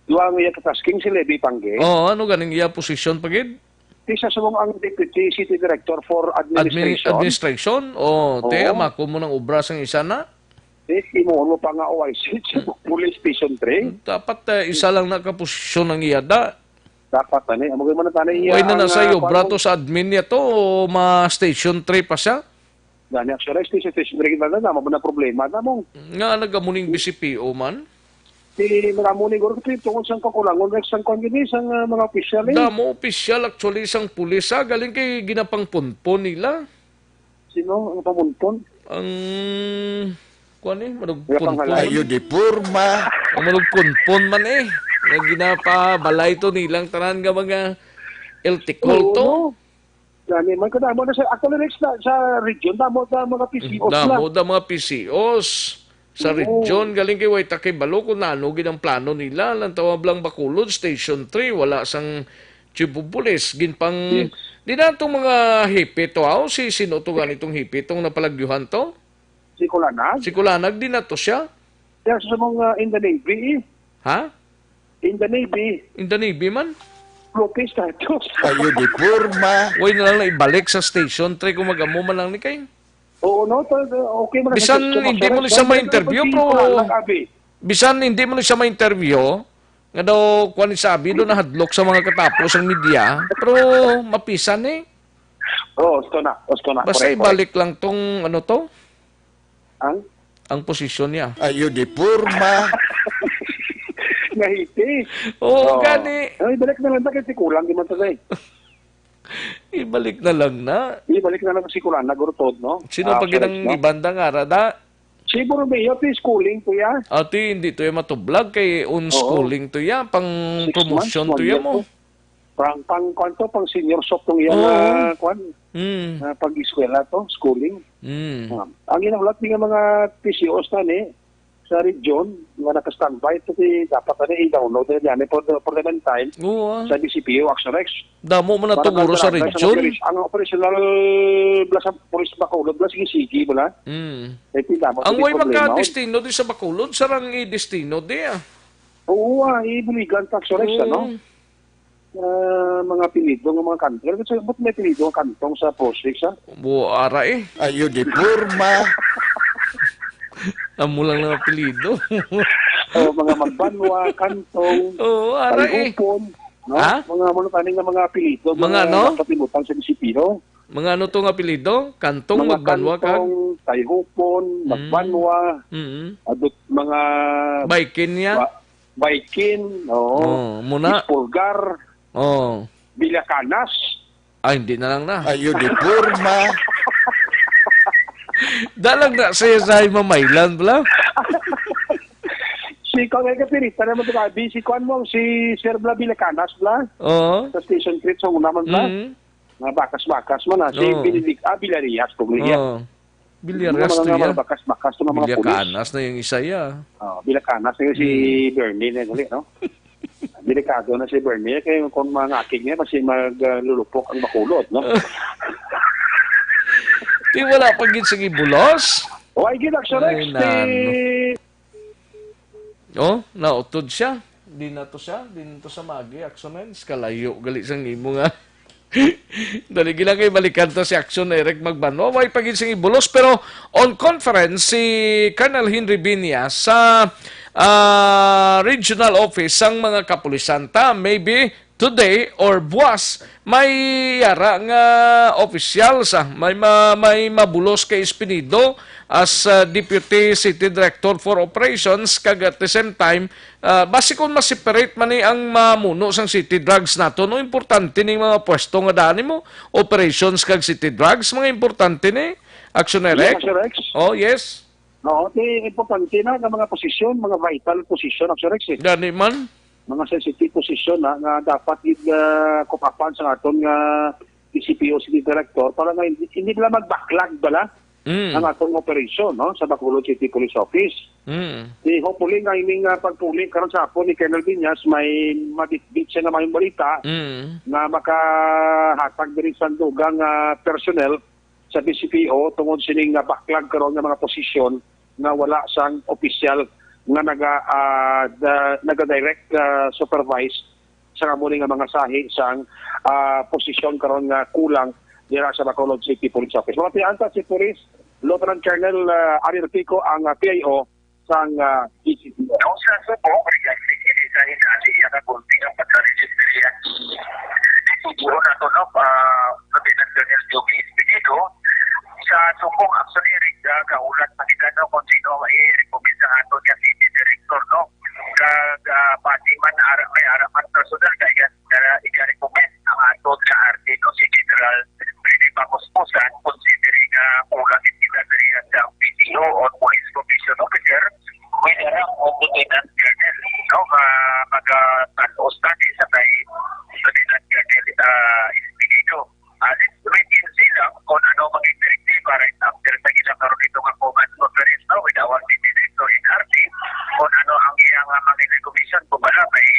Duha ang iya katasking si Levi Pangge. Oo, ano ganing iya posisyon pa gid? Ti sa subong ang Deputy City Director for Admin-, Administration. administration? Oh, te, Oo. mako mo nang obra sang isa na? Eh, himuon mo pa nga O I C sa Police Station three. Dapat, eh, isa lang na ka posisyon ang iya da. Dapat na ni. Amo man na tani iya Way na ang, na sa ah, iyo, kwan bra mo. to sa admin niya to, o ma Station three pa siya? Gani, actually, Station three kita na, na, mabuna problema na mo. Nga nagamuning B C P O man? Ti, nagamuning guro, ti, tungod sang kakulangon, Rex, sang kwan gini, sang, ah, mga opisyal, eh. Damo opisyal, actually, sang pulis, ha? Galing kay ginapangpunpon nila. Sino ang pamunpon? Ang, kwan, eh, manugpunpon Ginapanghalay. man. Ayo di porma. Ang manugpunpon man, eh. Nga ginapabalay to nilang tanan nga mga eltikol Oo, to. no? Gani, man kadamo na sa, actually, Rex, na, sa region, damo na mga P C Os na. Damo na mga P C Os sa Oo. region. Galing kay way ta kay balo kung ano gid ang plano nila. Lang tawag lang Bacolod, Station three, wala sang chief of police. Ginpang, Yes. di na itong mga hipi to, aw, si sino to gani itong hipi, itong napalagyuhan to? Si Kulanag? Si Kulanag, di na to siya? Siya sa mga in the Navy, eh. Ha? In the Navy. In the Navy man? Floating status. Ayo di porma. Way na lang na ibalik sa Station three kung mag-amo man lang ni kay. Oo, no? To, okay man ang Bisan suggestion, hindi mo Sir. ni siya Sir, ma-interview, pero pero wala lang, abi. bisan hindi mo ni siya ma-interview, nga daw, kuwan ni sabi, doon nahadlok sa mga katapos ang media, pero mapisan eh. Oo, gusto na. Gusto na. Basta Correct, correct. ibalik lang tong, ano to? Ang? Ang posisyon niya. Ayo di porma. Ngahiti. Oo, Oo. gani. Ay, balik na lang na kasi kulang di man to, eh. Ibalik na lang na. Ibalik na lang si Kulanag, Gurutod, no? Sino Ah, pa ginang correct, no? ibanda nga, Rada? Si Borromeo, to is schooling to, ya. Ati, hindi to yung matublag kay Oo. unschooling to, ya. Pang Six promotion months, to, one ya year mo. to. Pang, pang, kwan to, pang senior soft tong iya Oo. nga, kwan, Mm. nga pag-eskwela to, schooling. Mm. Ah, ang ginahulat ni nga mga P C Os na ni, sa region, nga naka-standby, to si, dapat na ni, i-download na yan, eh, for the, for the meantime, Oo, ah. sa D C P O, Action Rex. Damo man na Para tuguro sa nagdaraga sa region. operas-, ang operational bala sa Police Bacolod, bala, sige-sige, bala. Mm. Eh, ti, damo Ang ti way problema, oh. makadestino di sa Bacolod, sarang i-destino di, ah. Oo, ah, ibuligan ta, Action Rex, Oo. ano? Ah, mga apelyido nga mga kantong. Kasi ba't may apelyido nga kantong sa Pro six, ha? Buara eh. Ayo di porma. Amo lang ng apelyido. O, mga Magbanwa, Kantong, Oo, ara eh. Tayhupon, no? Ha? Mga, ano, tani nga mga apelyido, Mga mga ano? dapat ibutang sa munisipyo. Mga ano tong apelyido? Kantong, Mga Magbanwa, kag? Kantong, Tayhupon, Mm. Magbanwa, Mm. adot, mga Baikin niya? Ba-, Baikin, oo. Oh, muna. Ispulgar, Oh. Villacanas. Ay, hindi na lang na. Ayo di porma. Dalang na siya sa mamaylan, bla? Si Kong Ega Pirita naman ito, Abi. Si Kwan mo, si Sir Bla Villacanas, Bla. Oo. Sa Station Creek, sa una man, Bla. Mm. Mga bakas-bakas man, ha. Si Oo. Bililig, ah, Villarreal, kung niya. Oo. Bilyarias Mga, to mga, ya. mga bakas-bakas to, mga, mga pulis. Bilyakanas na yung isa ya. Oh, Bilakanas na yung si Hmm. Bernie na gali, no? Delikado na si Bernie kay kung mga akig niya, basi mag, ah, lulupok ang Bacolod, no? Di wala pa gid sige bulos. O, ay, gid, Action Rex, Ay, di nano. Oh, nautod siya. Di na to siya. Di na to sa magi. Action Rex, kalayo gali sang imo nga. Dali, gila kay balikan ta si Action Eric Magbanwa. Way pa gid sing ibulos, pero on conference si Colonel Henry Binya sa, ah, regional office sang mga kapulisan ta. Maybe today or buwas may yara nga opisyal sa may ma-, may mabulos kay Espinido. as, ah, Deputy City Director for Operations, kag at the same time, ah, basi kon ma-separate man ni ang mamuno sang City Drugs nato, no, importante ning mga pwesto nga daan nimo, operations kag City Drugs, mga importante ni, Action Yes, Direct? Sir Rex. Oh, yes. Oo, ti importante na nga mga posisyon, mga vital posisyon, Sir Rex, eh. Gani man. Mga sensitive posisyon na nga dapat gid, ah, kupapan sa aton nga D C P O City Director para nga hindi, hindi nila magbaklag bala Mm. ang atong operasyon, no, sa Bacolod City Police Office. Mm. Di hopefully nga ining, ah, pagpuli karon sa hapon ni Colonel Viñas may mabitbit siya nga mayong balita Mm. nga makahatag diri sa dugang, ah, personnel sa D C P O tungod sining nga baklag karon nga mga posisyon nga wala sang opisyal nga naga, ah, da-, naga-direct, ah, supervise sa amo ni nga mga sahi sang, ah, posisyon karon nga kulang dira sa Bacolod City Police Office. Mga pianta si Police Lieutenant Colonel, ah, Ariel Pico ang, ah, P I O sang, ah, D C P O. Ang sa subo, regarding ini sa hinali iya ka gulpi nga pagka-register iya. Di siguro na to, no, ah, Lieutenant Colonel Joby Espinido, sa subong action hearing, ah, kaulat pa kita, no, kung sino ang i-recommend sa ato nga city director, no? Kag, ah, pati man, ara, may ara man personal, kaya, ah, i-recommend ang ato nga R T, no, si General Freddy Pacospusan, considering nga kulang kita diri sa P C O or Police Commission Officer, with the rank of Lieutenant Colonel, no, nga maga-tan-os tani sa kay Lieutenant Colonel, ah, Espinido. Ah, let's wait and see lang kung ano maging direktiba right after sa ilang karon dito nga command conference, no, with our city director in R T, kung ano ang iyang, ah, mga recommendation, kung wala, may,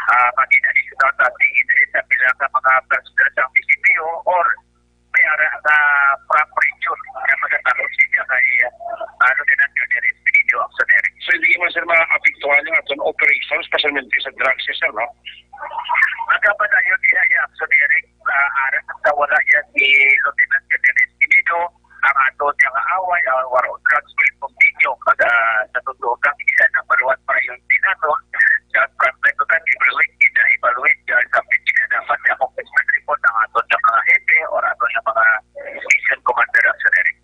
ah, maging additional testing in sa pila ka mga personnel sa D C P O or may ara nga proper yun nga magkakaroon siya kay, ah, Lieutenant Colonel Espinilio Action Eric. So, hindi man, sir, maapektuhan yung aton operations, pasyalmente sa drugs, sir, no? Magkapadayon diha yung Action Eric, ah, ara sa wala yan si Lieutenant Colonel Espinilio, ang ato niya nga away, ah, war on drugs will continue. Pag, ah, sa totoo kang isa ng maluwat priority nato, sa front line ko, evaluate, kita evaluate, ah, sa pwede na dapat accomplishment report ang ato sa mga hepe or ato sa mga mission commander, Action Eric.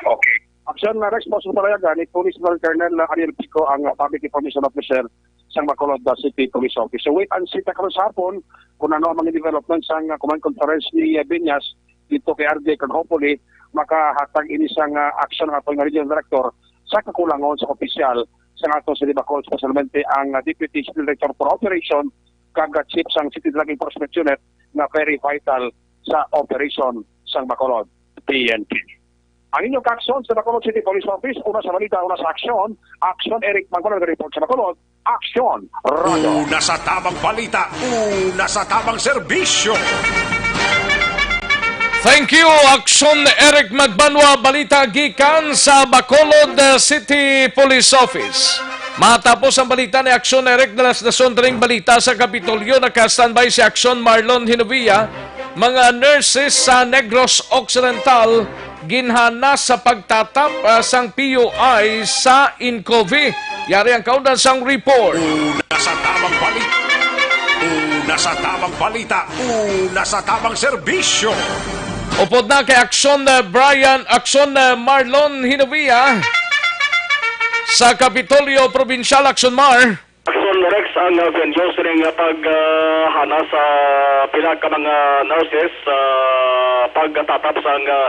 Okay. Action, uh, Rex, mo sa palayagan ni Police Colonel Ariel Pico ang, uh, Public Information Officer sang Bacolod, uh, City Police Office. So wait and see ta karon sa hapon kung ano ang mga development sang, uh, command conference ni, uh, Viñas dito kay R D, kag hopefully makahatag ini sang, uh, action ang aton nga regional director sa kakulangon sa opisyal sa aton sa Bacolod, especialmente ang, uh, Deputy City Director for Operation kag, uh, Chief sang City Drug Enforcement Unit nga very vital sa operation sang Bacolod P N P. Ang inyong kaaksyon sa Bacolod City Police Office, una sa balita, una sa aksyon. Aksyon, Eric Magbanwa, nag-report sa Bacolod. Aksyon, Radyo. Una sa tamang balita, una sa tamang serbisyo. Thank you, Aksyon Eric Magbanwa. Balita gikan sa Bacolod, uh, City Police Office. Matapos ang balita ni Aksyon Eric, dalas na sundaling balita sa Kapitolyo. Naka-standby si Aksyon Marlon Hinovia. Mga nurses sa Negros Occidental ginhana sa pagtatap, ah, sang P U I sa Incovi. Yari ang kaundan sang report. Una sa tamang balita. Una sa tamang balita. Una sa tamang serbisyo. Upod na kay Aksyon, eh, Brian, Aksyon, eh, Marlon Hinovia sa Kapitolyo Probinsyal, Aksyon Mar. Aksyon Rex ang, ah, venue sining, ah, pag, ah, hana sa pila ka mga nurses, ah, pagtatap sang, ah,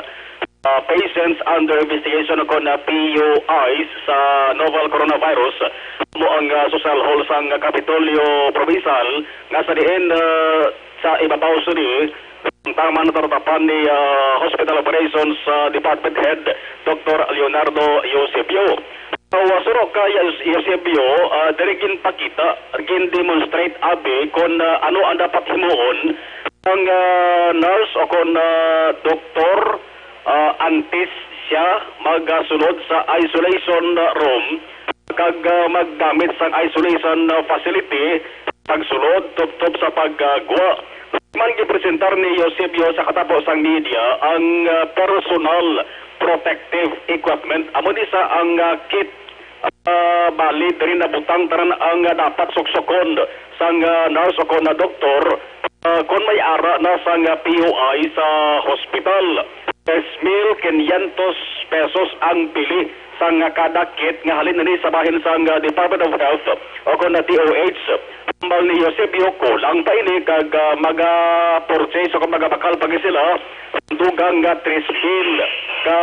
ah, patients under investigation kon, ah, P U Is sa novel coronavirus. Mo ang, ah, social hall sang Kapitolyo Provincial nga sa diin, ah, sa ibabaw sini ang tama na taratapan ni, ah, Hospital Operations, ah, Department Head, Doktor Leonardo Eusebio. Sa surok kay Eus-, Eusebio, ah, diri ginpakita, gin-demonstrate abi kon, ah, ano ang dapat himuon ang, ah, nurse o kon, ah, doktor, ah, antes siya magasulod sa isolation room kag, ah, maggamit sang isolation, ah, facility pagsulod tubtob sa paggwa. Man gipresentar ni Eusebio sa katapo sang media ang, ah, personal protective equipment. Amo ni sa ang, ah, kit, ah, bali diri nabutang tanan ang, ah, dapat suksukon sang, ah, nurse o kon, ah, doktor, ah, kon may ara na sang, ah, P U I sa hospital. Tres mil quinientos pesos ang bili sang kada kit nga halin na ni sa bahin sang, ah, Department of Health o kon na D O H. Hambal ni Eusebio, kulang pa ini kag, ah, maga-purchase o kon magabakal pa gid sila dugang nga tres mil ka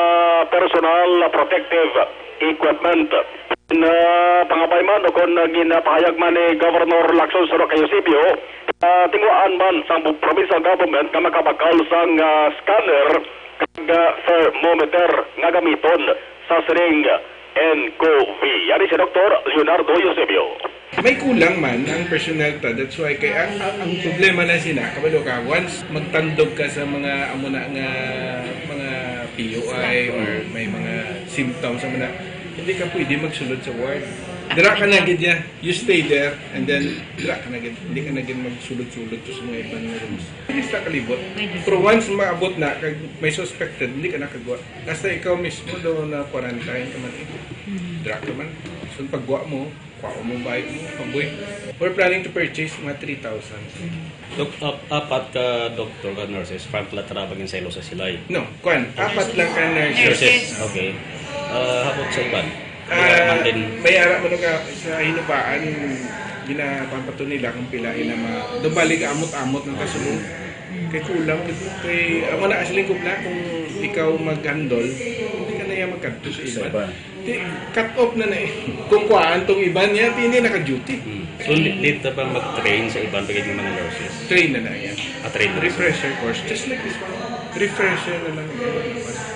personal protective equipment. Na pangabay man o kon ginapahayag man ni Governor Lacson Soroca Eusebio, ah, tinguhaan man sang bu-, provincial government nga makabakal sang, ah, scanner kag, ah, thermometer nga gamiton sa siring N C O V. Yari si Doktor Leonardo Eusebio. May kulang man ang personnel ta. That's why kay ang, ang, ang problema na sina, kabalo ka, once magtandog ka sa mga amo na nga mga P U I or may mga symptoms amo na, hindi ka pwede magsulod sa ward. Dira ka na gid niya. You stay there and then dira ka na gid. Hindi ka na gid magsulod-sulod to sa mga iban nga rooms. Hindi sa kalibot. Pero once maabot na, kag may suspected, hindi ka na kagwa. Hasta ikaw mismo do na quarantine ka man, eh. Dira ka man. So, pagwa mo, kwa mo bike mo, pagbuy. We're planning to purchase mga three thousand. Dok, ap-, apat ka doktor, ka nurses, frontline trabaho sa ilo sa silay. No, kwan, apat lang ka nurses. Nurses, okay. Ah, hapot sa iban. May ara man Ah, din. May ara man ka sa hinubaan, ginapampato nila kung pila ina ma-, dumbali ka amot-amot ng kasulong. Kay kulang, kay, kay, amo na, siling ko na, kung ikaw mag-handle, hindi ka na yan magkadto sa Sa iban. Iban. Di, cut off na na eh. Kung kuhaan tong iban niya, di, hindi naka-duty. Hmm. So, li-, lita pa mag-train sa iban pagiging mga nurses? Train na na yan. Ah, train na. Refresher course, just like this one. Refresher na lang yan.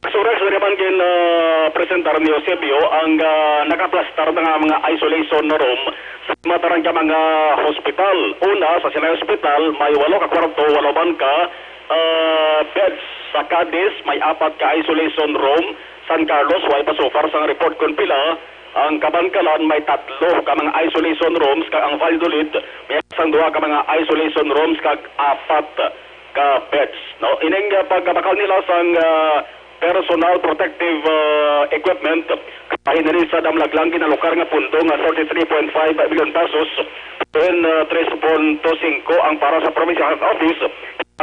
Sa oras na naman gin, ah, presentar ni Eusebio ang, ah, nakaplastar na nga mga isolation room sa mataran ka mga hospital. Una, sa Sinay Hospital, may walo ka kwarto, walo man ka, ah, beds. Sa Cadiz, may apat ka isolation room. San Carlos, way pa so far sang report kon pila. Ang Kabankalan may tatlo ka mga isolation rooms, kag ang Valladolid may sang duha ka mga isolation rooms kag apat ka beds, no? Ining, ah, pagkabakal nila sang, ah, personal protective, ah, equipment, kabahin na ni sa damlag lang ginalokar nga pundo nga thirty-three point five million pesos, and, ah, tres punto singko ang para sa Provincial Health Office,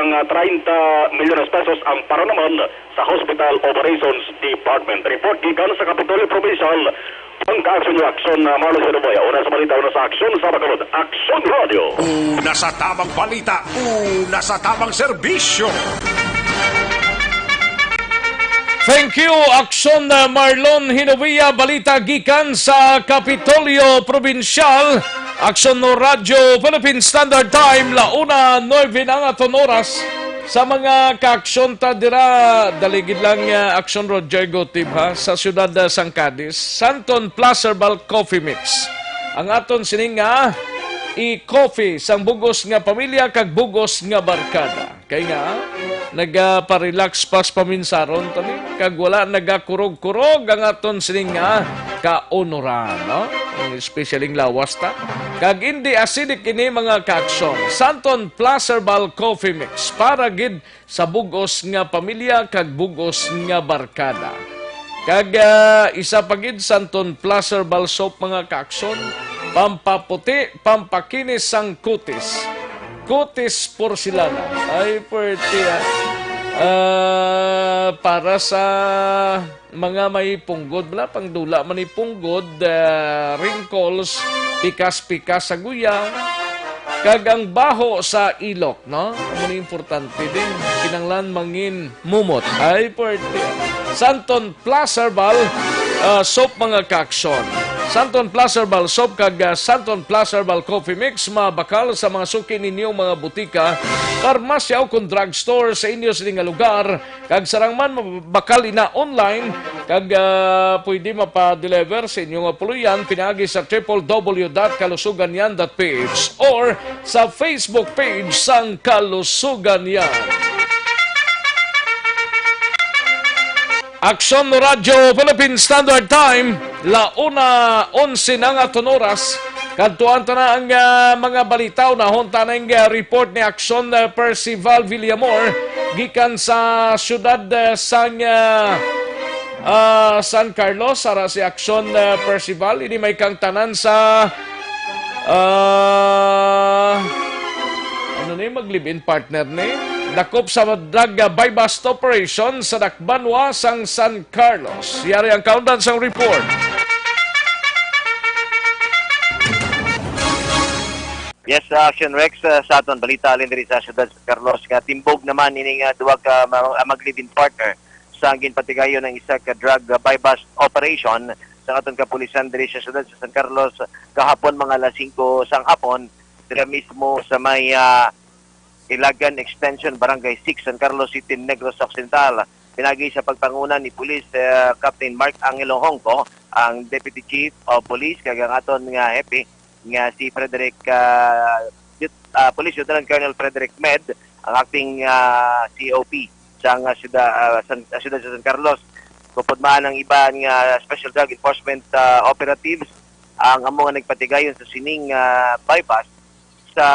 ang, ah, treinta milyones pesos ang para naman sa Hospital Operations Department. Report gikan sa Kapitolyo Provincial, ang Kaaksyon Aksyon, ah, Marlon Sinuboy. Una sa balita, una sa aksyon, sa Bacolod. Aksyon Radio. Una sa tamang balita, una sa tamang serbisyo. Thank you, Aksyon, uh, Marlon Hinovia. Balita gikan sa Kapitolyo Probinsyal. Aksyon no Radyo Philippine Standard Time, la una nuebe na ang aton oras. Sa mga kaaksyon ta dira, dali gid lang, uh, Aksyon Roger Gutib, ha, sa siyudad, uh, sang Cadiz, Santon Plus Herbal Coffee Mix. Ang aton sining nga i-coffee sang bugos nga pamilya kag bugos nga barkada. Kay nga, nagaparelax pa sa paminsaron to ni, kag wala nagakurog-kurog ang aton sining nga kaunoran, no? Especially ang lawas ta. Kag hindi acidic ini, mga kaaksyon. Santon Plus Herbal Coffee Mix para gid sa bugos nga pamilya kag bugos nga barkada. Kag, ah, isa pa gid, Santon Plus Herbal Soap, mga kaaksyon, pampaputi, pampakinis sang kutis. Kutis porselana. Ay, pwerte, ah. Ah, para sa mga may punggod, bala, pangdula man ni punggod, ah, wrinkles, pikas-pikas sa guya, kag ang baho sa ilok, no? Amo ni importante din. Kinahanglan mangin mumot. Ay, pwerte. Santon Plus Herbal, ah, Soap, mga kaaksyon. Santon Plus Herbal Soap kag, ah, Santon Plus Herbal Coffee Mix mabakal sa mga suki ninyo, mga butika, parmasya o kon drugstore sa inyo sini nga lugar. Kag sarang man, mabakal ina online, kag, ah, pwede mapa-deliver sa inyo nga puloy-an pinaagi sa triple W dot kalusugan yan dot P H or sa Facebook page sang Kalusugan Yan. Aksyon Radyo Philippine Standard Time, la una onse na nga aton oras. Kadtuan ta na ang, ah, mga balita. Unahon ta na ang, ah, report ni Aksyon, ah, Percival Villamor gikan sa siyudad, ah, sang, ah, ah, San Carlos. Ara si Aksyon, ah, Percival. Ini may kang tanan sa, ah, ano ni, mag-live-in partner ni? Dakop sa drug buy-bust operation sa Dakbanwa sang San Carlos. Yari ang kaundan sang report. Yes, uh, Action Rex, uh, sa aton balita alin diri sa siyudad sa Carlos nga timbog naman ini nga duha ka ma- mag-live-in partner sa ginpatigayon ang isa ka drug, uh, buy-bust operation sa aton kapulisan diri sa siyudad sa San Carlos kahapon mga alas singko sang hapon dira mismo sa may, uh, Ilagan Extension, Barangay six, San Carlos City, Negros Occidental. Pinagi sa pagpanguna ni Police, uh, Captain Mark Angelo Hongco, ang Deputy Chief of Police, kag ang aton nga hepe, nga si Frederick, ah, Liut-, ah, Police Lieutenant Colonel Frederick Med, ang acting, ah, C O P sa nga siyuda-, ah, San, ah, siyudad sa San Carlos. Gupod man ang iban nga special drug enforcement, ah, operatives ang amo nga nagpatigayon sa sining, ah, buy-bust sa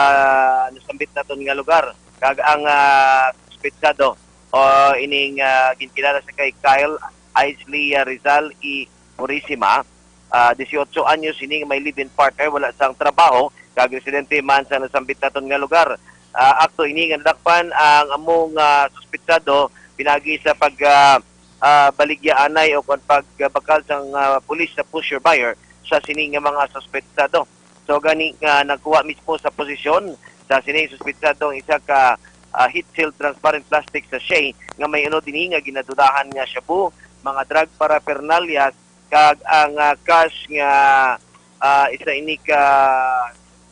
nasambit naton nga lugar. Kag ang, ah, suspetsado o ining, ah, ginkilala sa kay Kyle Isley, ah, Rizal E. Purisima, ah, dieciocho anyos, sining may live-in partner, wala sang trabaho, kag residente man sa nasambit naton nga lugar. Ah, akto ini nga nadakpan ang among, ah, suspetsado pinagi sa pag, ah, ah, baligya anay o kon pagbakal sang, ah, pulis sa pusher buyer sa sini nga mga suspetsado. So gani nga nagkuha mismo sa posisyon sa sini suspetsado ang isa ka, ah, heat-sealed transparent plastic sachet nga may unod ini nga ginadudahan nga shabu, mga drug paraphernalia, kag ang, ah, cash nga, ah, isa ini ka,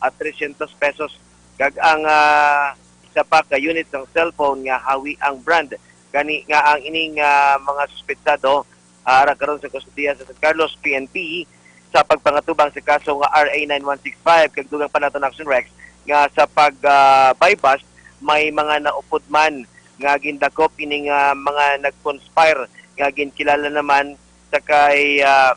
ah, trescientos pesos, kag ang, ah, isa pa ka unit sang cellphone nga hawi ang brand. Gani nga ang ining, ah, mga suspetsado, ah, ara karon sa kustodiya sa San Carlos P N P sa pagpangatubang sa kaso nga R A nine one six five, kag dugang pa naton, Action Rex, nga sa pag, ah, buy-bust may mga naupod man nga gindakop ining, ah, mga nag-conspire nga ginkilala naman sa kay, ah,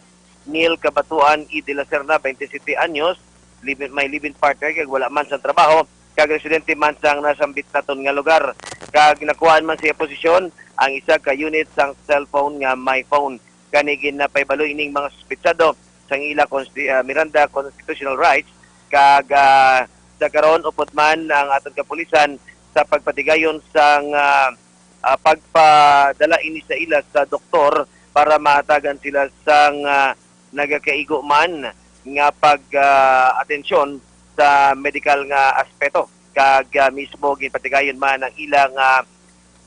Neil Kabatuan E. de la Serna, twenty-seven anyos, live-in, may live-in partner kag wala man sang trabaho, kag residente man sang nasambit naton nga lugar. Kag nakuhaan man sa iya posisyon ang isa ka unit sang cellphone nga may phone. Kani ginapahibalo ining mga suspetsado sang ila konsti-, ah, Miranda constitutional rights, kag, ah, sa karon upod man ang aton kapulisan sa pagpatigayon sang, ah, ah, pagpadala ini sa ila sa doktor para mahatagan sila sang, ah, nagakaigo man nga pag, ah, atensyon sa medikal nga aspeto, kag, ah, mismo ginpatigayon man ang ilang, ah,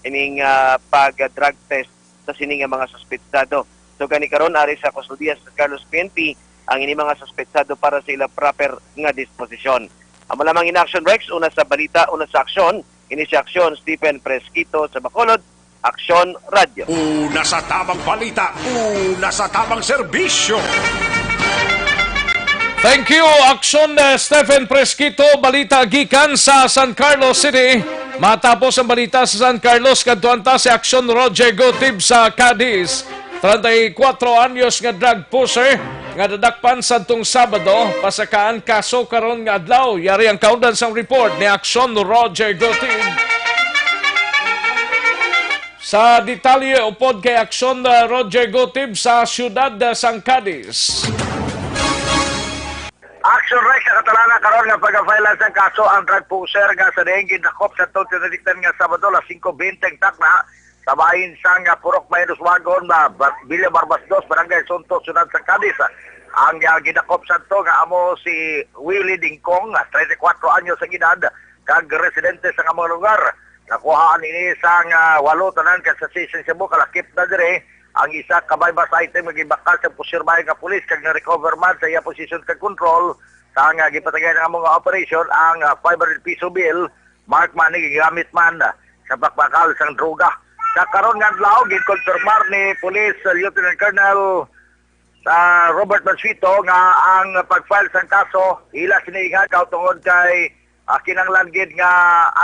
ining, ah, pag-drug test sa sini nga mga suspetsado. So gani karon ari sa kustodiya sa Carlos P N P ang ini mga suspetsado para sa ilang proper nga disposisyon. Amo lamang in action, Rex, una sa balita, una sa aksyon, ini si Aksyon Stephen Fresquito sa Bacolod, Aksyon Radyo. Una sa tamang balita, una sa tamang serbisyo. Thank you, Aksyon, eh, Stephen Presquito. Balita gikan sa San Carlos City. Matapos ang balita sa San Carlos, kadtuan ta si Aksyon Roger Gutib sa Cadiz. Treinta y cuatro anyos nga drug pusher nga nadakpan sadtong Sabado, pasakaan kaso karon nga adlaw. Yari ang kaundan sang report ni Aksyon Roger Gutib. Sa detalye upod kay Aksyon, uh, Roger Gutib sa siyudad, uh, sang Cadiz. Action Rex, nakatalana karon nga pag-file sang kaso ang drug pusher nga sa diin gindakop sa tong tinadiktan nga Sabado, alas singko bente ang takna, sa bahin sang, ah, Purok Mayros Wagon, ah, Bar-, Villa Barbas dos, Barangay Sunto, Siyudad sa Cadiz. Ang, ah, gidakop sa to nga amo si Willie Dingkong, ah, treinta y cuatro anyos ang edad, kag residente sa nga mga lugar. Nakuhaan ini sang, ah, walo tanan ka sachet sang shabu, kalakip na diri ang isa ka buy-bust item nga gibakal sa pusher buyer nga pulis kag na-recover man sa iya posisyon kag kontrol sang, ah, gipatagay nga mga operasyon ang, ah, five hundred piso bill, marked money gigamit man, ah, sa pakbakal sang droga. Sa karon nga adlaw, ginkonfirmar ni Police Lieutenant Colonel, ah, Robert Mansueto nga ang pag-file sang kaso ila sini igagaw tungod kay, ah, kinahanglan gid nga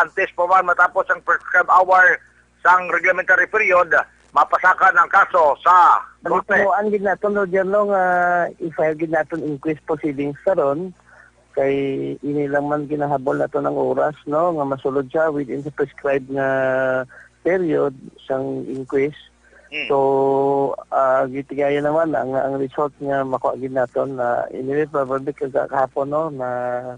antes pa man matapos ang prescribed hour sang reglementary period, mapasakan ang kaso sa korte. Pagtuohan gid naton, Roger, no, nga i-file gid naton inquest proceedings karon kay ini lang man ginahabol naton ang oras, no, nga masulod siya within the prescribed nga period sang inquest. Mm. So, ah, gitigaya naman ang, ang result nga makuha gid naton na, anyway, probably kag kahapon, no, na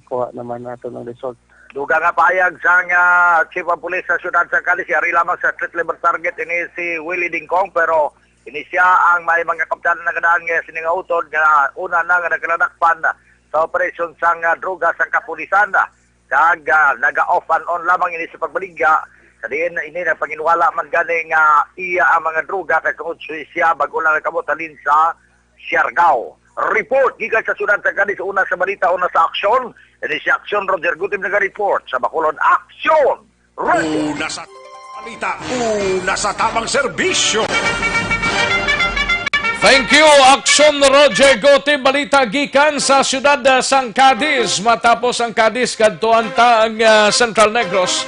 kuha naman naton ang result. Dugang nga pahayag sang, ah, Chief of Police sa siyudad sa Cadiz, yari lamang sa street level target ini si Willie Dingkong, pero ini siya ang may mga kapitan na kadaan nga sini nga utod nga una na nga nagkaladakpan sa operasyon sang, ah, droga sang kapulisan. Kag, ah, naga-off and on lamang ini sa pagbaligya, sa diin ini nagpanginwala man gani nga iya ang mga droga kay tungod si-, siya bag-o lang nagkabot halin sa Siargao. Report gikan sa siyudad sa Cadiz, una sa balita, una sa aksyon. Ini si Aksyon Roger Gutim naga-report sa Bacolod Aksyon. Roger. Una sa balita, una sa tamang serbisyo. Thank you, Aksyon Roger Gutim. Balita gikan sa siyudad, ah, sang Cadiz. Matapos ang Cadiz, kadtuan ta ang, ah, Central Negros.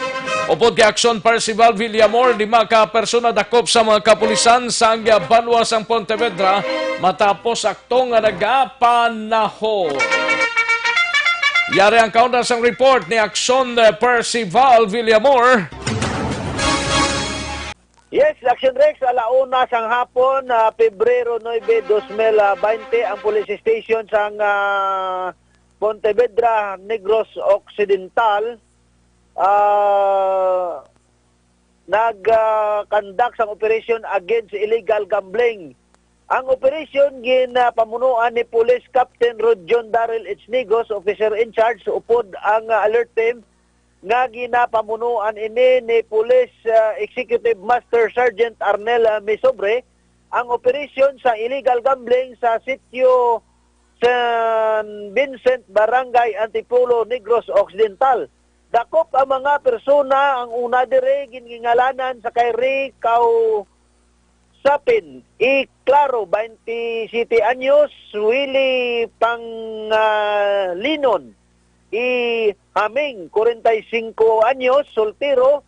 Upod kay Aksyon Percival Villamor, lima ka persona dakop sa mga kapulisan sang, ah, banwa sang Pontevedra matapos akto nga nagapanahon. Yari ang kaunang sang report ni Aksyon, eh, Percival Villamor. Yes, Action Rex, alauna sang hapon, ah, Pebrero nuebe, dos mil baynte, ang police station sang, ah, Pontevedra, Negros Occidental, ah, nag, ah, conduct sang operation against illegal gambling. Ang operation ginapamunuan ni Police Captain Rod John Daryl H. Nigos, officer in charge, upod ang, ah, alert team nga ginapamunuan ini ni Police, ah, Executive Master Sergeant Arnel, ah, Misobre. Ang operasyon sa illegal gambling sa sitio San Vincent, Barangay Antipolo, Negros Occidental. Dakop ang mga persona, ang una diri gingalanan sa kay Ray Cau-, Sapin, i Claro, baynte siyete anyos, Willie Pangalinon, i Haming, kwarenta y singko anyos, soltero,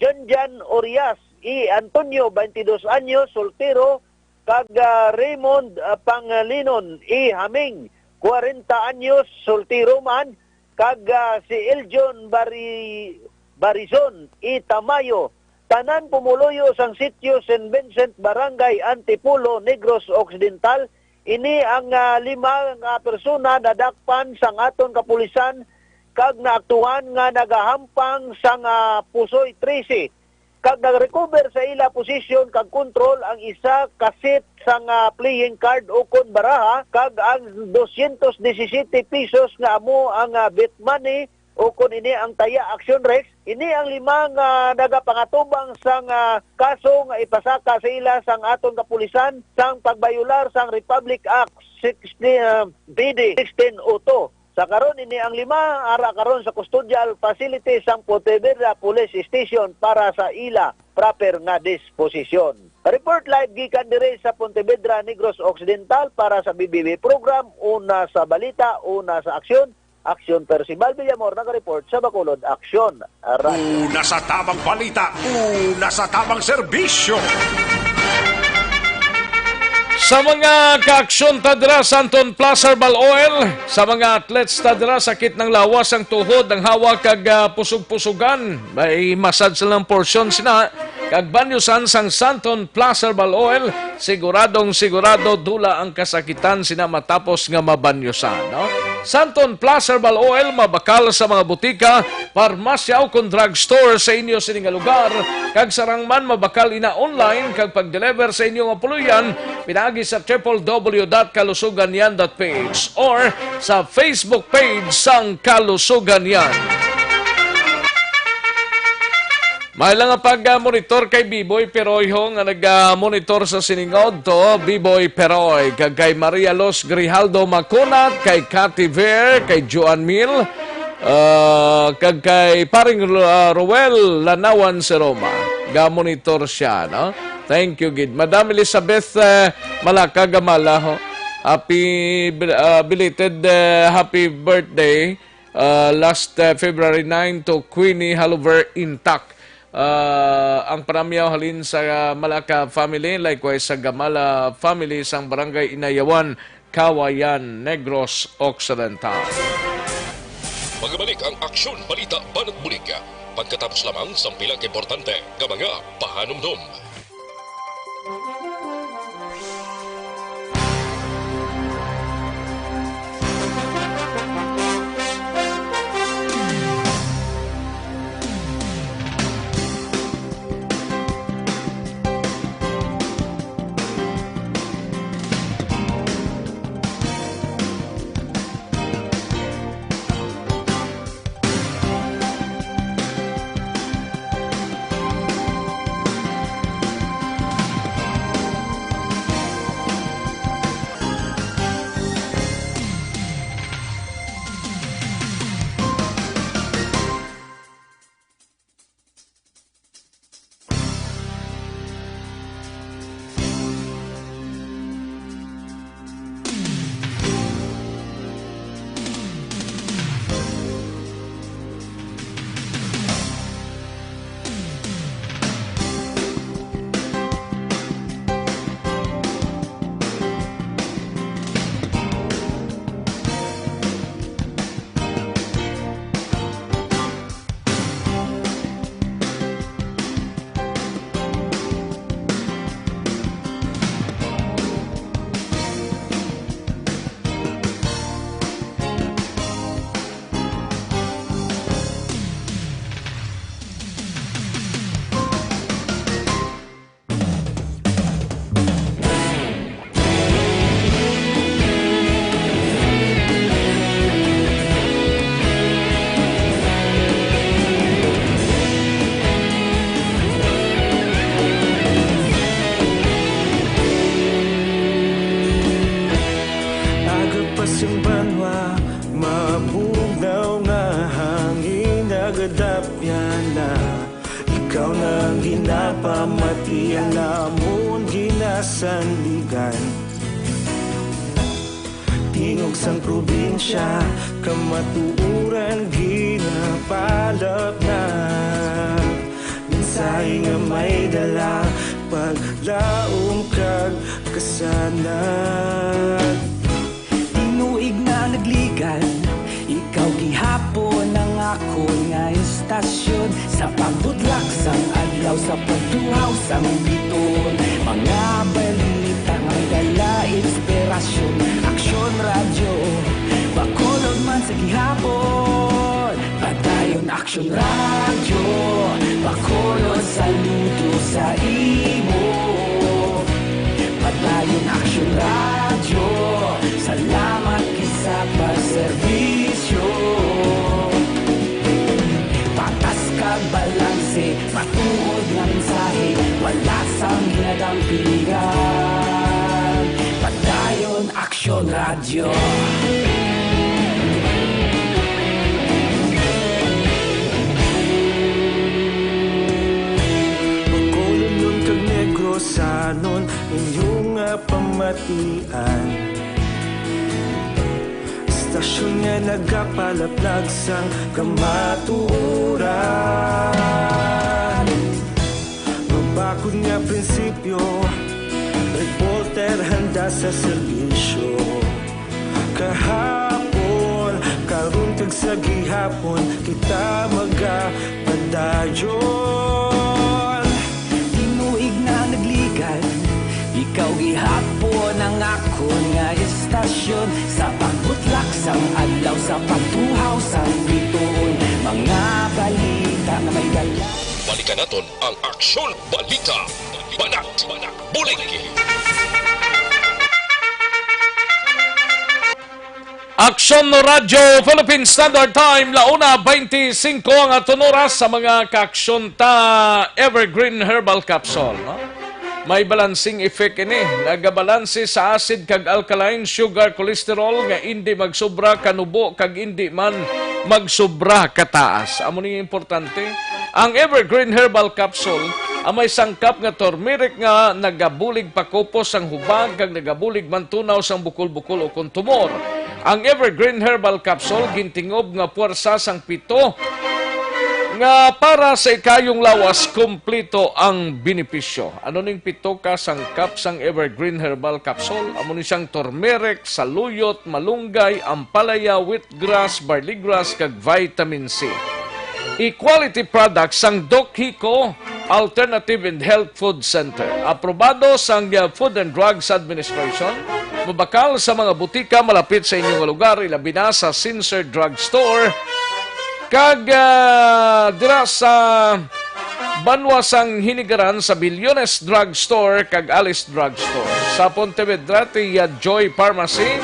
Janjan Orias, i Antonio, baynte dos anyos, soltero, kag, ah, Raymond, ah, Pangalinon, i Haming, kwarenta anyos, soltero man, kag, ah, si Eljon Bari-, Barizon, i Tamayo, tanan pumuluyo sang sitio San Vincent, Barangay Antipolo, Negros Occidental. Ini ang, ah, lima nga persona nadakpan sang aton kapulisan kag naaktuhan nga nagahampang sang, ah, Pusoy trese, kag nag-recover sa ila posisyon kag kontrol ang isa ka set sang, ah, playing card ukon baraha kag ang dosyentos disisiyete pesos nga amo ang, ah, bet money ukon ini ang taya, Action Rex. Ini ang lima nga nagapangatubang sang, ah, kaso nga ipasaka sa ila sang aton kapulisan sang pagbayolar sang Republic Act sixteen, ah, P D sixteen oh two. Sa karon, ini ang lima ara karon sa custodial facility sang Pontevedra Police Station para sa ila proper nga disposisyon. Report live gikan diri sa Pontevedra, Negros Occidental para sa B B B program, Una sa Balita, Una sa Aksyon. Aksyon, Percival Villamor naga-report sa Bacolod Aksyon. Radyo. Una sa tamang balita, una sa tamang serbisyo. Sa mga kaaksyon ta dira sa Anton Plus Herbal Oil, sa mga athletes ta dira, sakit ng lawas, ang tuhod, ang hawak, kag, ah, pusog-pusugan, may massage lang portion sina, kag banyosan sang Santon Plus Herbal Oil, siguradong sigurado dula ang kasakitan sina matapos nga mabanyosan, no? Santon Plus Herbal Oil mabakal sa mga butika, parmasya, o kon drugstore sa inyo sini nga lugar, kag sarang man mabakal ina online kag pag-deliver sa inyo nga puloy-an pinaagi sa triple W dot kalusugan yan dot P H or sa Facebook page sang Kalusugan Yan. May lang nga pag-monitor kay Biboy Peroy ho nga nag-monitor sa siningod to, Biboy Peroy, kag kay Maria Los Grijaldo Macunat, kay Cathy Ver, kay Joan Mil, ah, kag kay paring Ro-, ah, Roel Lanawan si Roma. Ga-monitor siya, no? Thank you gid. Madam Elizabeth, eh, Malaka Gamala, ho. Happy bel-, ah, belated, eh, happy birthday, ah, last, eh, February nine to Queenie Halover Intact. Ah, ang panamyaw halin sa Malaka family, likewise sa Gamala family sang Barangay Inayawan, Kawayan, Negros Occidental. Magabalik ang Aksyon Balita Banat Bulig pagkatapos lamang sang pila ka importante nga mga pahanumdom. Agapas ang banwa, mabugnaw nga hangin, nagadapyan na. Ikaw na ang ginapamati, ang lamon ginasandigan. Tingog sang probinsya, kamatuoran ginapalapnag. Mensahe nga may dala, paglaom kag kasanag. Tinuig na nagligad, ikaw gihapon ang akon nga istasyon. Sa pagbudlak sang adlaw, sa pagtuhaw sang bituon, mga balita nga may dala inspirasyon. Aksyon Radyo, Bacolod man sa gihapon. Padayon Aksyon Radyo, Bacolod, saludo sa imo. Padayon Aksyon Radyo, salamat gid sa pagserbisyo. Patas kag balanse, matuod nga mensahe, wala sang ginadampingan. Padayon Aksyon Radyo. Bacolodnon kag Negrosanon, inyo nga pamatian. Istasyon nga nagapalaplag sang kamatuoran. Mabakod nga prinsipyo, reporter handa sa serbisyo. Kahapon, karon kag sa gihapon, kita magapadayon. Tinuig na nagligad, ikaw gihapon ang akon nga istasyon. Sa pagbutlak sang adlaw, sa pagtuhaw sang bituon, mga balita nga may dala. Balikan naton ang Aksyon Balita. Banat, bulig. Aksyon Radyo Philippine Standard Time, la una veinticinco ang aton oras. Sa mga kaaksyon ta, Evergreen Herbal Capsule, no? May balancing effect ini. Nagabalanse sa acid kag alkaline, sugar, cholesterol nga indi magsobra kanubo kag indi man magsobra kataas. Amo ni importante. Ang Evergreen Herbal Capsule, ang may sangkap nga turmeric nga nagabulig pakupos sang hubag kag nagabulig mantunaw sang bukol-bukol ukon tumor. Ang Evergreen Herbal Capsule gintingob nga puwersa sang pito nga para sa ikayong lawas, kompleto ang benepisyo. Ano ning pito ka sangkap sang Evergreen Herbal Capsule? Amo ni siyang turmeric, saluyot, malunggay, ampalaya, wheat grass, barley grass, kag vitamin C. E-quality products sang Doc Hico, Alternative and Health Food Center. Aprobado sang, uh, Food and Drugs Administration. Mabakal sa mga butika malapit sa inyo nga lugar, ilabi na sa Sincere Drug Store. Kag, ah, dira sa banwa sang Hinigaran sa Bilyones Drug Store kag Alice Drug Store. Sa Pontevedra, ti, ah, Joy Pharmacy.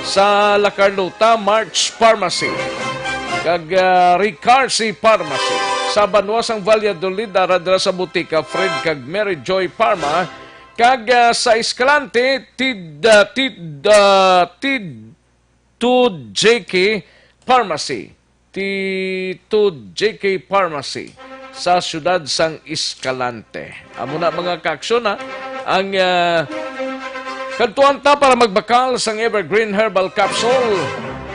Sa La Carlota, March Pharmacy. Kag, ah, Ricarsi Pharmacy. Sa banwa sang Valladolid, ara dira sa butika, Fred kag Mary Joy Pharma. Kag, ah, sa Escalante, tid, ah, tid, ah, tid, Tito J K Pharmacy. Tito J K Pharmacy sa siyudad sang Escalante. Amo na, mga kaaksyon, ha, ang, ah, kadtuan ta para magbakal sang Evergreen Herbal Capsule,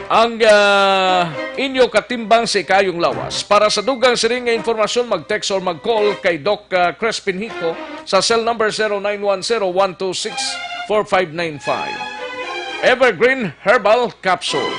ang, ah, inyo katimbang sa ikayong lawas. Para sa dugang siring nga informasyon, mag-text or mag-call kay Doc, ah, Crespin Hico sa cell number zero nine one zero one two six four five nine five. Evergreen Herbal Capsule.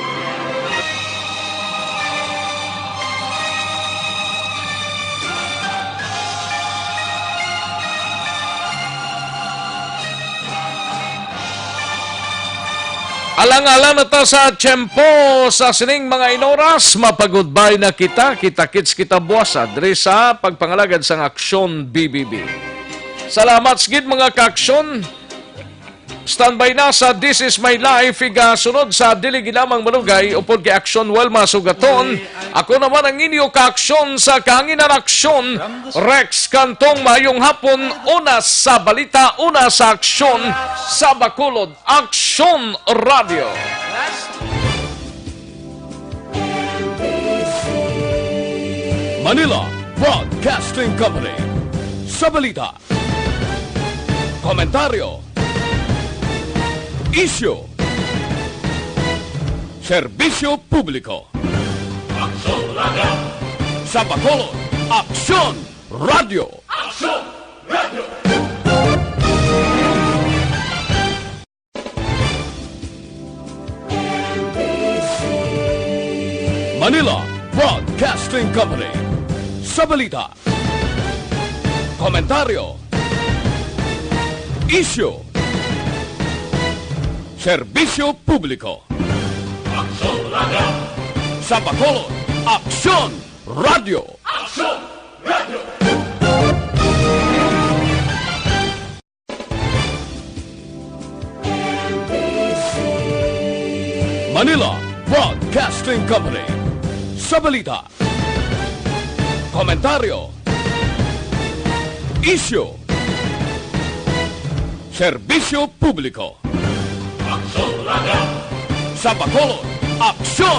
Alang-alang na ta sa tiyempo sa sining mga inoras, mapagudbay na kita. Kita-kits kita buwas, ah, diri sa pagpangalagad sang Aksyon B B B. Salamat sa gid, mga kaaksyon. Standby na sa This Is My Life, igasunod sa Dili Ginamang Malugay, upod kay Aksyon Wilma Sugaton. Ako naman ang inyo kaaksyon sa kahanginan, Aksyon Rex Cantong. Maayong hapon, una sa balita, una sa aksyon, sa Bacolod, Aksyon Radio. Manila Broadcasting Company. Sa balita, komentaryo, isyu, serbisyo publiko. Aksyon Radio. Sa Bacolod, Aksyon Radio. Aksyon Radio. Manila Broadcasting Company. Sa balita, komentaryo, isyu, serbisyo publiko. Aksyon Radio. Sa Bacolod, Aksyon Radio. Aksyon Radio. Manila Broadcasting Company. Sa balita, komentaryo, isyu, serbisyo publiko. Aksyon Radio. Sa Bacolod, Aksyon